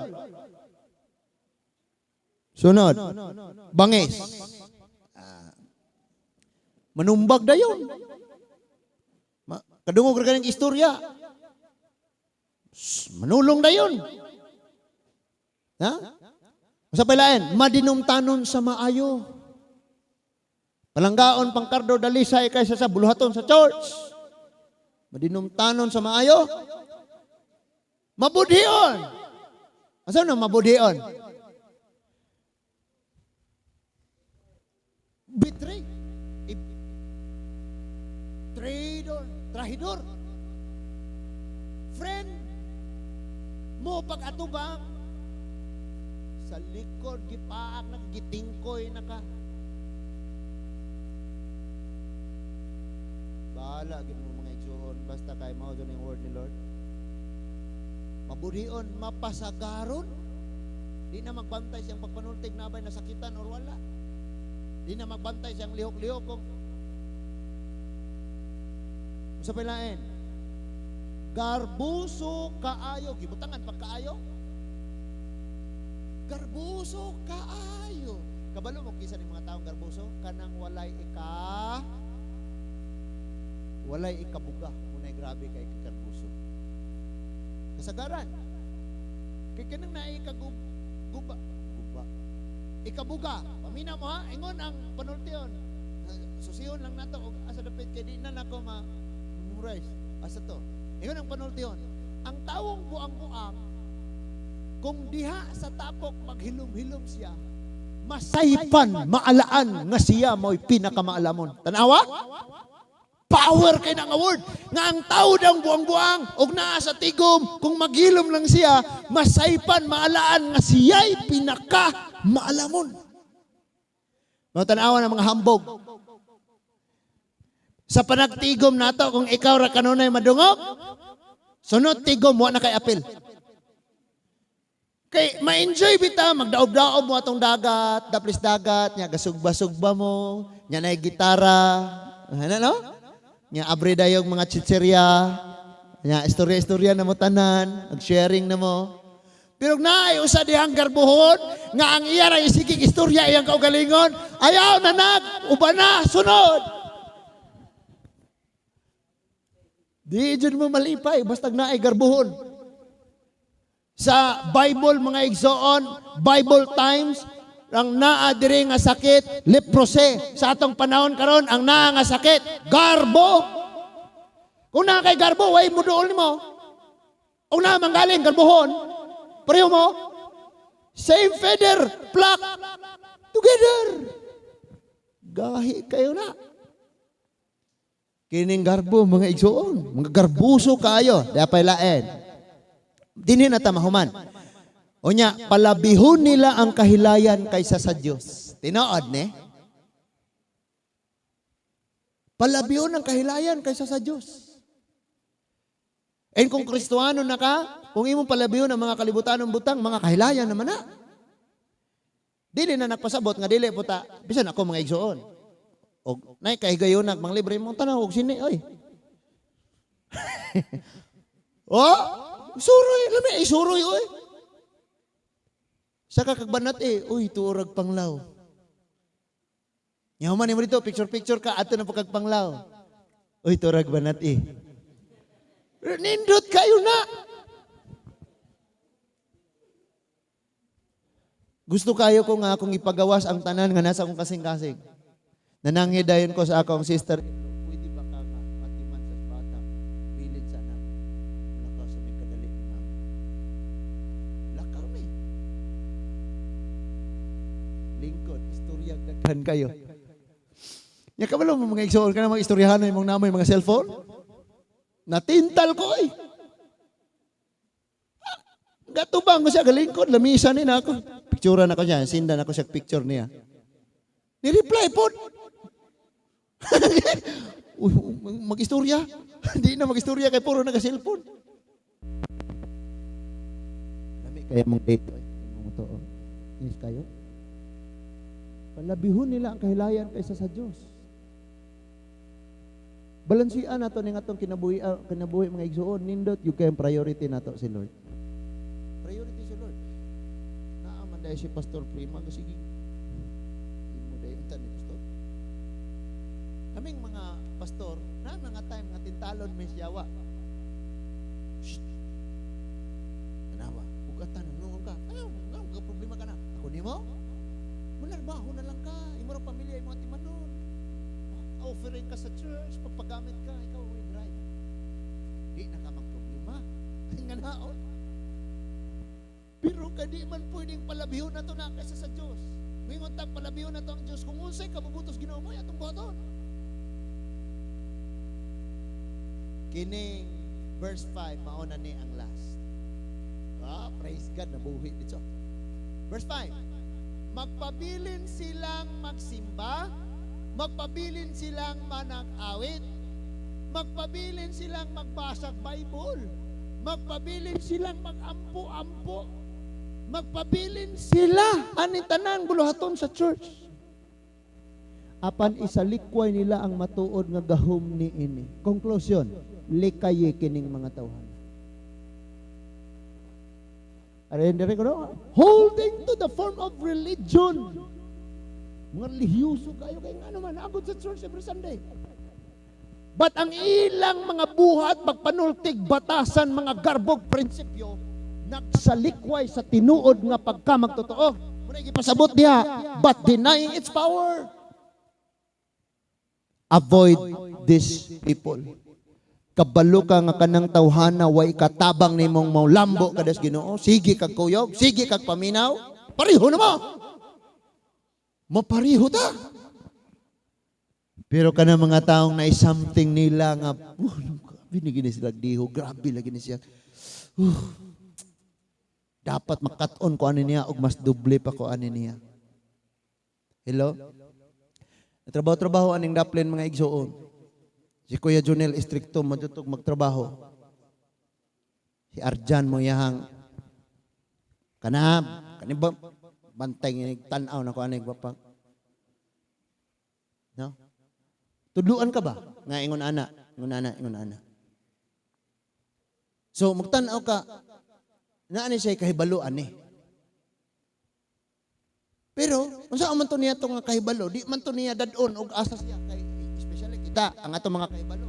Sunod, bangis. Manumbag dayon. Kadungog ra kaning istorya. Manulong dayon. Ha? Sa pailain, madinumtanon sa maayo. Palanggaon pangkardo dalisay kaysa sa buluhaton sa church. Madinumtanon sa maayo. Mabudhion. Asa na mabudhion? Betray. Traidor, trahidor. Friend mo pag-atubang sa likod gipaak na gitingkoy na ka. Bahala gid mo mga igsuon basta kay mao jud ang word ni Lord. Mabudhion, mapasagaron. Di na magbantay siyang pagpanultig nabay nasakitan or wala. Di na magbantay siyang lihok-lihok kung sa pailain. Garbuso kaayo, gibutangan pagkaayo. Garbuso kaayo. Kabalo mo kisa ning mga taong garbuso kanang walay ikabuga, munay grabe kay garbuso. Kasagaran. Kay kanang naay kaguba, guba. Ikabuga, pamina mo ha, ingon ang panultion. Susiyon lang nato og asa dapit kay di na nako ma-memorize. Asa to? Ingon ang panultion. Ang tawong buang-buang, kung diha sa tapok maghilom-hilom siya, masaypan, maalaan nga siya mo'y pinakamaalamon. Tanawa? Power kay na nga word. Nga ang tao daw buang-buang og naa sa tigom, kung maghilom lang siya, masaypan, maalaan nga siya'y pinakamaalamon. Mga tanawa ng mga hambog. Sa panagtigom nato, kung ikaw ra kanunay madungog, sunod tigom, wa na kay apil. Kay ma-enjoy bita, magdaob-daob mo atong dagat, daplis dagat, nya gasugba-sugba mo, nya nay gitara, ano no? Nya abre dayog mga chichirya, nya istorya-istorya na mo tanan, mag-sharing na mo. Pero naay usa dihang garbuhon nga ang iya ra isigig istorya iyang kaugalingon, ayaw na nag, uban na, sunod. Di jud mo malipay basta naay garbuhon. Sa Bible mga igsoon, Bible times, ang naa diri nga sakit, leprosy. Sa atong panahon karon, ang naa nga sakit, garbo. Kung naa kay garbo, way mo duol nimo. Kung naa manggaling garbohon, pareho mo. Same feather, pluck together. Gahi kayo na. Kining garbo mga igsoon, mga garbuso kayo, di pay lain. Dinhi na ta mahuman. Unya, palabihon nila ang kahilayan kaysa sa Dios. Tinuod ne? Palabihon ang kahilayan kaysa sa Dios. And kung Kristohano na ka, kung imong palabihon ang mga kalibutan ng butang, mga kahilayan naman na. Dili na nagpasabot nga dili puta. Bisan ako mga igsoon. Og nay kahigayon nag manglibre mong tanaw og sine oy. Oh, suroy, lami ay suroy oy. Sa kakagbanat eh, uy, tuorag panglaw. Yaman mo dito, picture-picture ka, ato na pagkagpanglaw. Uy, tuorag banat eh. Nindot kayo na. Gusto kayo ko nga akong ipagawas ang tanan nga nasa akong kasing-kasing. Nananghi dayon ko sa akong sister. Pwede ba ka nga matiman sa bata? Bilid sa nang. Lakaw sa may kadali ni mama. Lakaw mi. Lingkod, istorya daghan kayo. Nya kabalo mo mga igsoon ka na mga istoryahan imong namoy mga cellphone? Natintal ko eh. Gatubang ko siya galingkod, lamisa ni na ako. Picture na ko siya, sindan ako siya picture niya. Ni-reply po. Uy, mag-istorya. Hindi na mag-istorya kay puro naga-cellphone. Lami kaya mong date. Mong to. Inis kayo? Palabihon nila ang kahilayan kaysa sa Diyos. Balansian nato ning atong kinabuhi, kinabuhi mga igsoon, nindot yung kayong priority nato si Lord. Priority si Lord. Naaman dahil si Pastor Prima kasi imo dahil unta ni Pastor. Kaming mga pastor, na mga time nga tintalon may siyawa. Shh. Tanawa, bugatan noon ka. Ayaw, nga problema ka na. Ako nimo? Mularbaho na lang ka. Imo ra pamilya imo atimanon. Offering ka sa church, pagpagamit ka, ikaw may drive. Di na ka magproblema. Nga naon. Pero kadi man pwedeng palabihon na to na kaysa sa Diyos. Mingon tag palabihon na to ang Diyos. Kung unsay kabubutos Ginoo mo, atong buhaton. Kining verse 5, mauna ni ang last. Ah, praise God, nabuhi dito. Verse 5, magpabilin silang magsimba, magpabilin silang manag-awit, magpabilin silang magbasag Bible, magpabilin silang magampo-ampo, magpabilin sila ani tanan buluhaton sa church. Apan isalikway nila ang matuod nga gahom ni ini. Conclusion, likaye kining mga tawhan. Holding to the form of religion. Mga relihiyoso kayo kay nga naman agod sa church every Sunday. But ang ilang mga buhat, pagpanultig, batasan, mga garbog prinsipyo, nagsalikway sa tinuod nga pagkamagtotoo. Mao gipasabot diha, but denying its power. Avoid these people. Kabalo ka nga kanang tawhana way katabang nimong maulambo kada sa Ginoo, sige kag kuyog, sige kag paminaw, pareho na mo. Mapariho ta. Pero kana mga taong na something nila nga, binigyan sila diho, grabe lagi ni siya. Dapat makat-on ko ani niya og mas doble pa ko ani niya. Hello? Trabaho-trabaho aning daplin, mga igsuon. Si Kuya Junel, istrikto man jud magtrabaho. Si Arjan mo yahang kana kani ba bantay nga tan-aw na ko ani bapa. No? Tudluan ka ba? Nga ingon ana, ingon ana, ingon ana. So magtan-aw ka naa ni siya kahibalo ani. Pero unsa man to niya to nga kahibalo, di man to niya dad-on og asa siya kay especially kita ang ato mga kahibalo.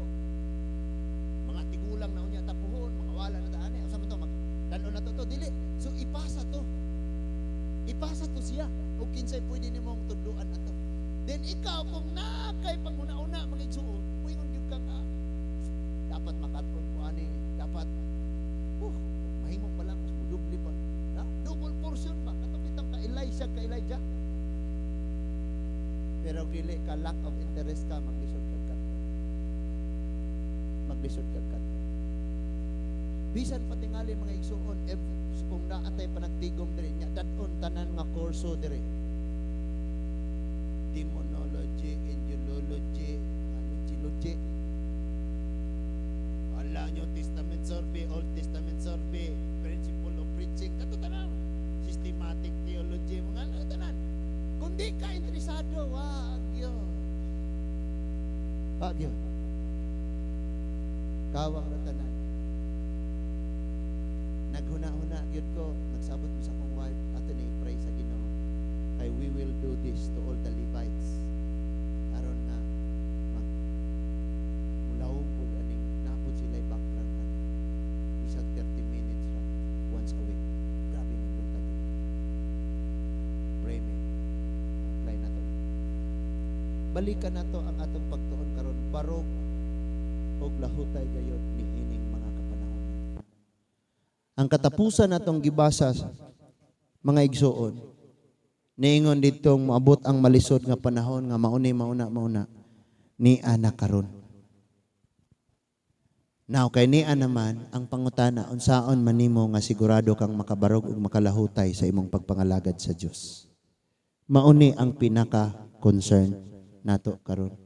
Mga tigulang na unya tapuhon, mga wala na taani, unsa man to mag dad-on na to to dili. So ipasa to. Ipasa to siya og kinsay pwede nimong tudluan ato. Then ikaw kung na kay panguna-una, mga igsuon, muingon gyud kang dapat makat-on ko ani, dapat mahimo pa lang mas mudoble pa. Na, double portion ba kato bitang ka Elijah, ka Elijah. Pero dili ka, lack of interest ka, maglisod kag kat. Maglisod kag kat. Bisan patingali, mga igsuon, if, kung naa tay panagtigom diri nya dad-on tanan nga kurso diri. Demonology, angelology, logy, logy. Wala New Testament survey, Old Testament survey, principle of preaching, kato tanan. Systematic theology, mga ano tanan. Kung di ka interesado, wag yun. Wag yun. Kawang ra tanan. Naghuna-huna gyud ko, nagsabot ko sa akong wife, ato ni pray sa Ginoo. Kay we will do this to all the Levites. Aron nga mag mulawom pud aning napod sila background ani. Bisag 30 minutes ra once a week. Grabe ning buntag. Pray me. Apply na to. Balikan nato ang atong pagtuon karon, barog og lahutay gayod ni ining mga kapanahon. Ang katapusan natong gibasa, mga igsuon, niingon ditong moabot ang malisod nga panahon nga mauni mauna mauna ni ana karon. Now kay niya naman ang pangutana, unsaon man nimo nga sigurado kang makabarog ug makalahutay sa imong pagpangalagad sa Dios? Mauni ang pinaka concern nato karon.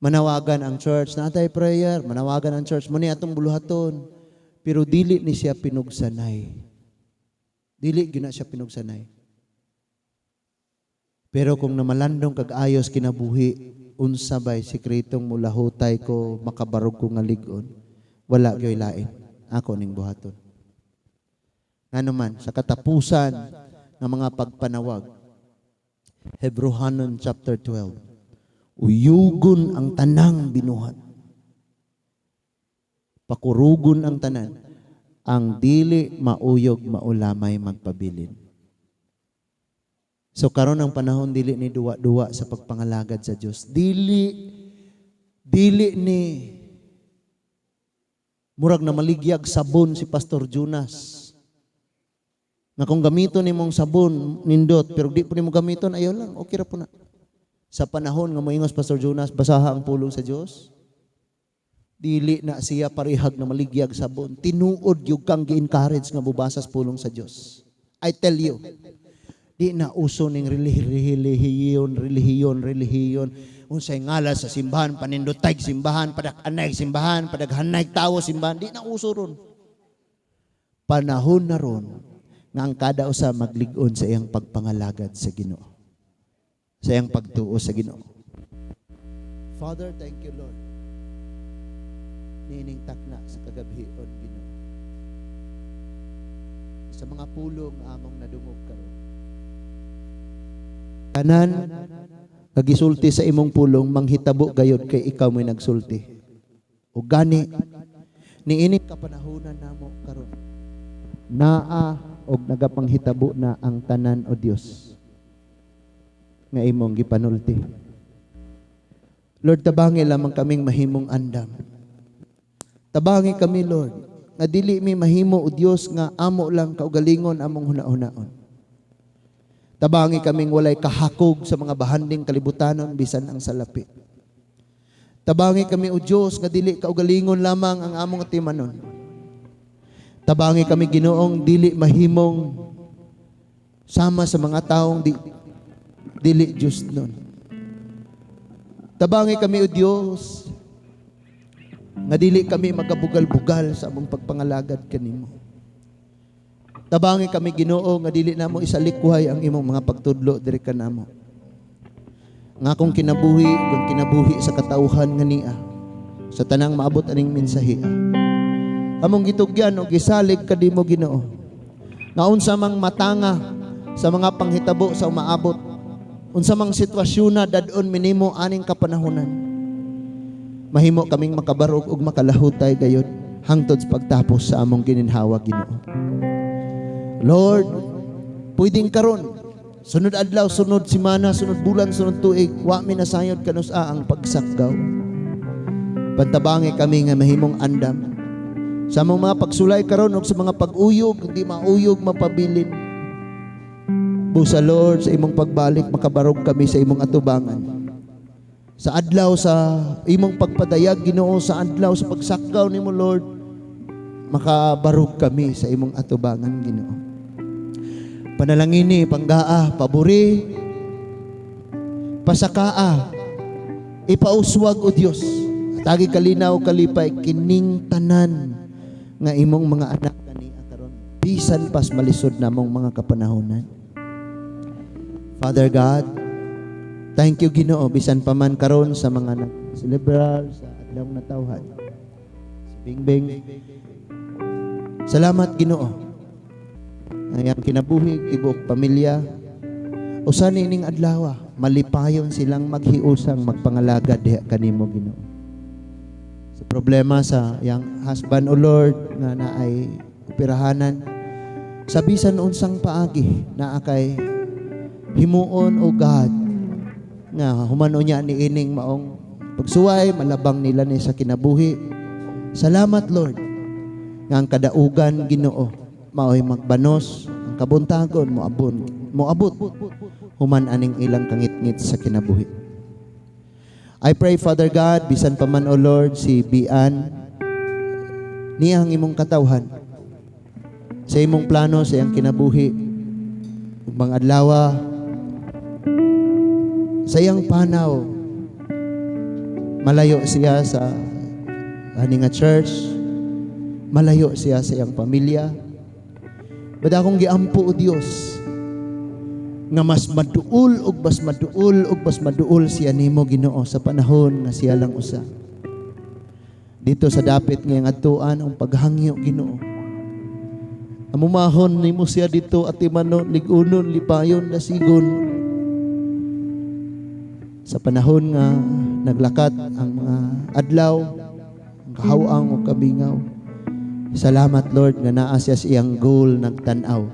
Manawagan ang church, natay prayer, manawagan ang church, mo ni atong buluhaton. Pero dili ni siya pinugsanay. Dili gyud na siya pinugsanay. Pero kung namalandong kag ayos kinabuhi, unsa bay sikretong mulahutay ko, makabarog ko nga lig-on, wala gyoy lain. Ako ning buhaton. Ngano man sa katapusan ng mga pagpanawag, Hebrehanon chapter 12, uyugon ang tanang binuhat. Pakurugon ang tanan. Ang dili mauyog maulamay magpabilin. So karon ang panahon, dili ni duwa-duwa sa pagpangalagad sa Dios. Dili dili ni murag na maligyag sabon si Pastor Jonas. Nga kung gamiton nimong sabon nindot pero di po nimo gamiton, ayaw lang, okay ra po na. Sa panahon nga moingos Pastor Jonas, basaha ang pulong sa Dios. Dili na siya parihag na maligyag sabon. Tinuod yung kang gi-encourage nga mobasa sa pulong sa Dios. I tell you, di na uso ning relihiyon, relihiyon, relihiyon. Unsay ngalan sa simbahan, panindotay simbahan, padak-anay simbahan, padaghanay tawo simbahan, di na uso ron. Panahon na ron nga ang kada usa maglig-on sa iyang pagpangalagad sa Ginoo. Sa iyang pagtuo sa Ginoo. Father, thank you, Lord. Niining takna sa kagabhion, Ginoo. Sa mga pulong among nadungog karon. Tanan nga gisulti sa imong pulong manghitabo gayod kay ikaw may nagsulti. O gani niining kapanahonan namo karon. Naa Og nagapanghitabo na ang tanan, O Dios, nga imong gipanulti. Lord, tabangi lamang kaming mahimong andam. Tabangi kami, Lord, nga dili mi mahimo, O Dios, nga amo lang kaugalingon among hunahunaon. Tabangi kaming walay kahakog sa mga bahanding kalibutanon bisan ang salapi. Tabangi kami, O Dios, nga dili kaugalingon lamang ang among timanon. Tabangi kami, Ginoong dili mahimong sama sa mga taong dili Diyos nun. Tabangi kami, O Dios, nga dili kami magabugal-bugal sa among pagpangalagad kanimo. Tabangi kami, Ginoo, nga dili namo isalikway ang imong mga pagtudlo diri kanamo. Nga akong kinabuhi ug ang kinabuhi sa katawhan nga nia sa tanang maabot aning mensahe. Among gitugyan og gisalig kanimo, Ginoo. Nga unsa mang matanga sa mga panghitabo sa umaabot, unsa mang sitwasyon na dad-on minimo aning kapanahonan, mahimo kaming makabarog ug makalahutay gayod hangtod sa pagtapos sa among gininhawa, Ginoo. Lord, pwedeng karon, sunod adlaw, sunod simana, sunod bulan, sunod tuig, wa mi nasayod kanusa ang pagsakgaw. Pantabangi kami nga mahimong andam sa among mga pagsulay karon ug sa mga pag-uyog, hindi mauyog mapabilin. Busa, Lord, sa imong pagbalik, makabarog kami sa imong atubangan. Sa adlaw sa imong pagpadayag, Ginoo, sa adlaw sa pagsakgaw nimo, Lord, makabarog kami sa imong atubangan, Ginoo. Panalangini, panggaa, pabori, pasakaa, ipauswag, O Dios. Tagi kalinaw kalipay kining tanan nga imong mga anak kani karon bisan pas malisod namong mga kapanahonan. Father God, thank you, Ginoo, bisan pa man karon sa mga nag-celebrar sa adlaw natawhan. Si Bingbing. Salamat, Ginoo. Ang iyang kinabuhi, tibuok pamilya. Usa ni ining adlaw, malipayon silang maghiusang magpangalagad diha kanimo, Ginoo. Sa problema sa iyang husband, O Lord, nga naay operahanan, sa bisan unsang paagi naa kay himuon, O God, nga humano niya ni ining maong pagsuway, malabang nila ni sa kinabuhi. Salamat, Lord, nga ang kadaugan, Ginoo, maoy magbanos, ang kabuntagon moabon moabot human aning ilang kangitngit sa kinabuhi. I pray, Father God, bisan pa man, O Lord, si Bian niya ang imong katawhan sa imong plano sa iyang kinabuhi ug mga adlawa sa iyang panaw, malayo siya sa ani nga church, malayo siya sa iyang pamilya. But akong giampo, O Dios, nga mas maduol ug mas maduol ug mas maduol siya nimo, Ginoo, sa panahon nga siya lang usa. Dito sa dapit ngayong adtuan ang paghangyo, Ginoo. Amumahon nimo siya dito at imanon, ligunon, lipayon, nasigon. Sa panahon nga naglakat ang mga adlaw, ang kahawang o kabingaw. Salamat, Lord, nga naa siya sa iyang goal nagtan-aw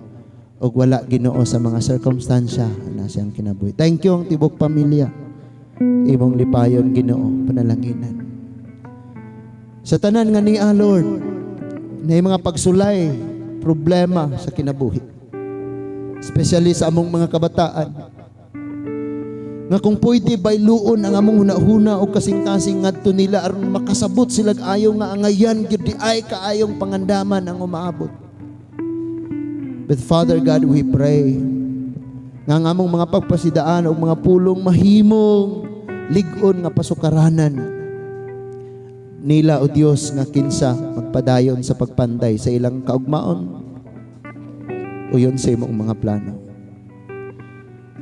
ug wala, Ginoo, sa mga sirkumstansya na siyang kinabuhi. Thank you ang tibok pamilya. Imong lipayon, Ginoo, panalanginan. Sa tanan nga niya, Lord, na mga pagsulay, problema sa kinabuhi. Especially sa among mga kabataan. Nga kung pwede bayluon ang among hunahuna o kasing-kasing ngadto nila aron makasabot sila ayo nga angayan gyud di ay kaayong pangandaman ang umaabot. But Father God, we pray nga ang among mga pagpasidaan o mga pulong mahimong lig-on nga pasukaranan nila, O Dios, nga kinsa magpadayon sa pagpanday sa ilang kaugmaon uyon sa imong mga plano.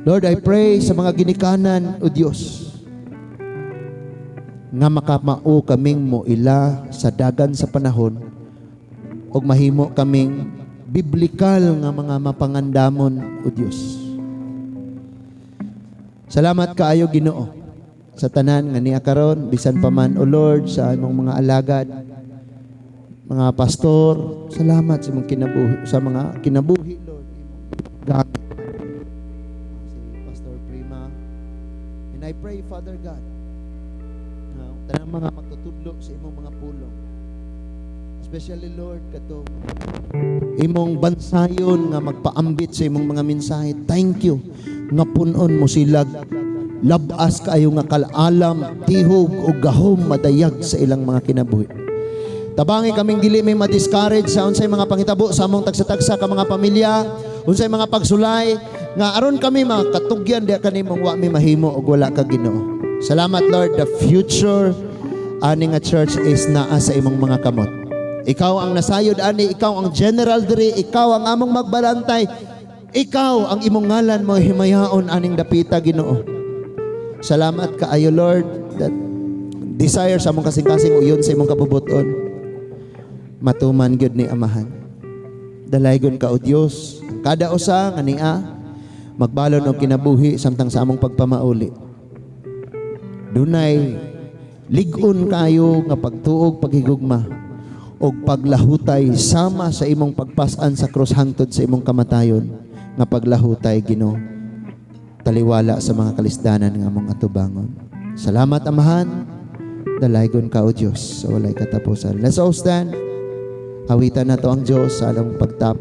Lord, I pray sa mga ginikanan, O Dios, nga makamao kaming moila sa dagan sa panahon ug mahimo kaming biblikal nga mga mapangandamon, O Dios. Salamat kaayo, Ginoo, sa tanan nga niya karon bisan pa man, O Lord, sa imong mga alagad. Mga pastor, salamat sa imong kinabuhi, sa mga kinabuhi, Lord, imong gamit. Si Pastor Prima. And I pray, Father God, na tanang mga magtutudlo sa imong mga pulong. Especially, Lord, katong imong bansayon nga magpaambit sa imong mga mensahe. Thank you nga punon mo sila labas kaayo nga kaalam, tihog o gahom madayag sa ilang mga kinabuhi. Tabangi kaming dili may ma-discourage sa unsay mga panghitabo sa among tagsa-tagsa ka mga pamilya, unsay mga pagsulay nga aron kami makatugyan diha kanimong wa mi mahimo og wala ka, Ginoo. Salamat, Lord, the future ani nga church is naa sa imong mga kamot. Ikaw ang nasayod ani, ikaw ang general diri, ikaw ang among magbalantay. Ikaw ang imong ngalan mo himayaon aning dapita, Ginoo. Salamat kaayo, Lord, that desire sa among kasing-kasing uyon sa imong kabubuton. Matuman gyud ni, Amahan. Dalaygon ka, O Dios, kada usa nga nia magbalon og kinabuhi samtang sa among pagpamauli. Dunay lig-on kayo nga pagtuog, paghigugma og paglahutay sama sa imong pagpasan sa krus hangtod sa imong kamatayon nga paglahutay, Ginoo, taliwala sa mga kalisdanan nga among atubangon. Salamat, Amahan. Dalaygon ka, O Dios, sa walay katapusan. Let's all stand. Awitan nato ang Dios sa alang pagtapos.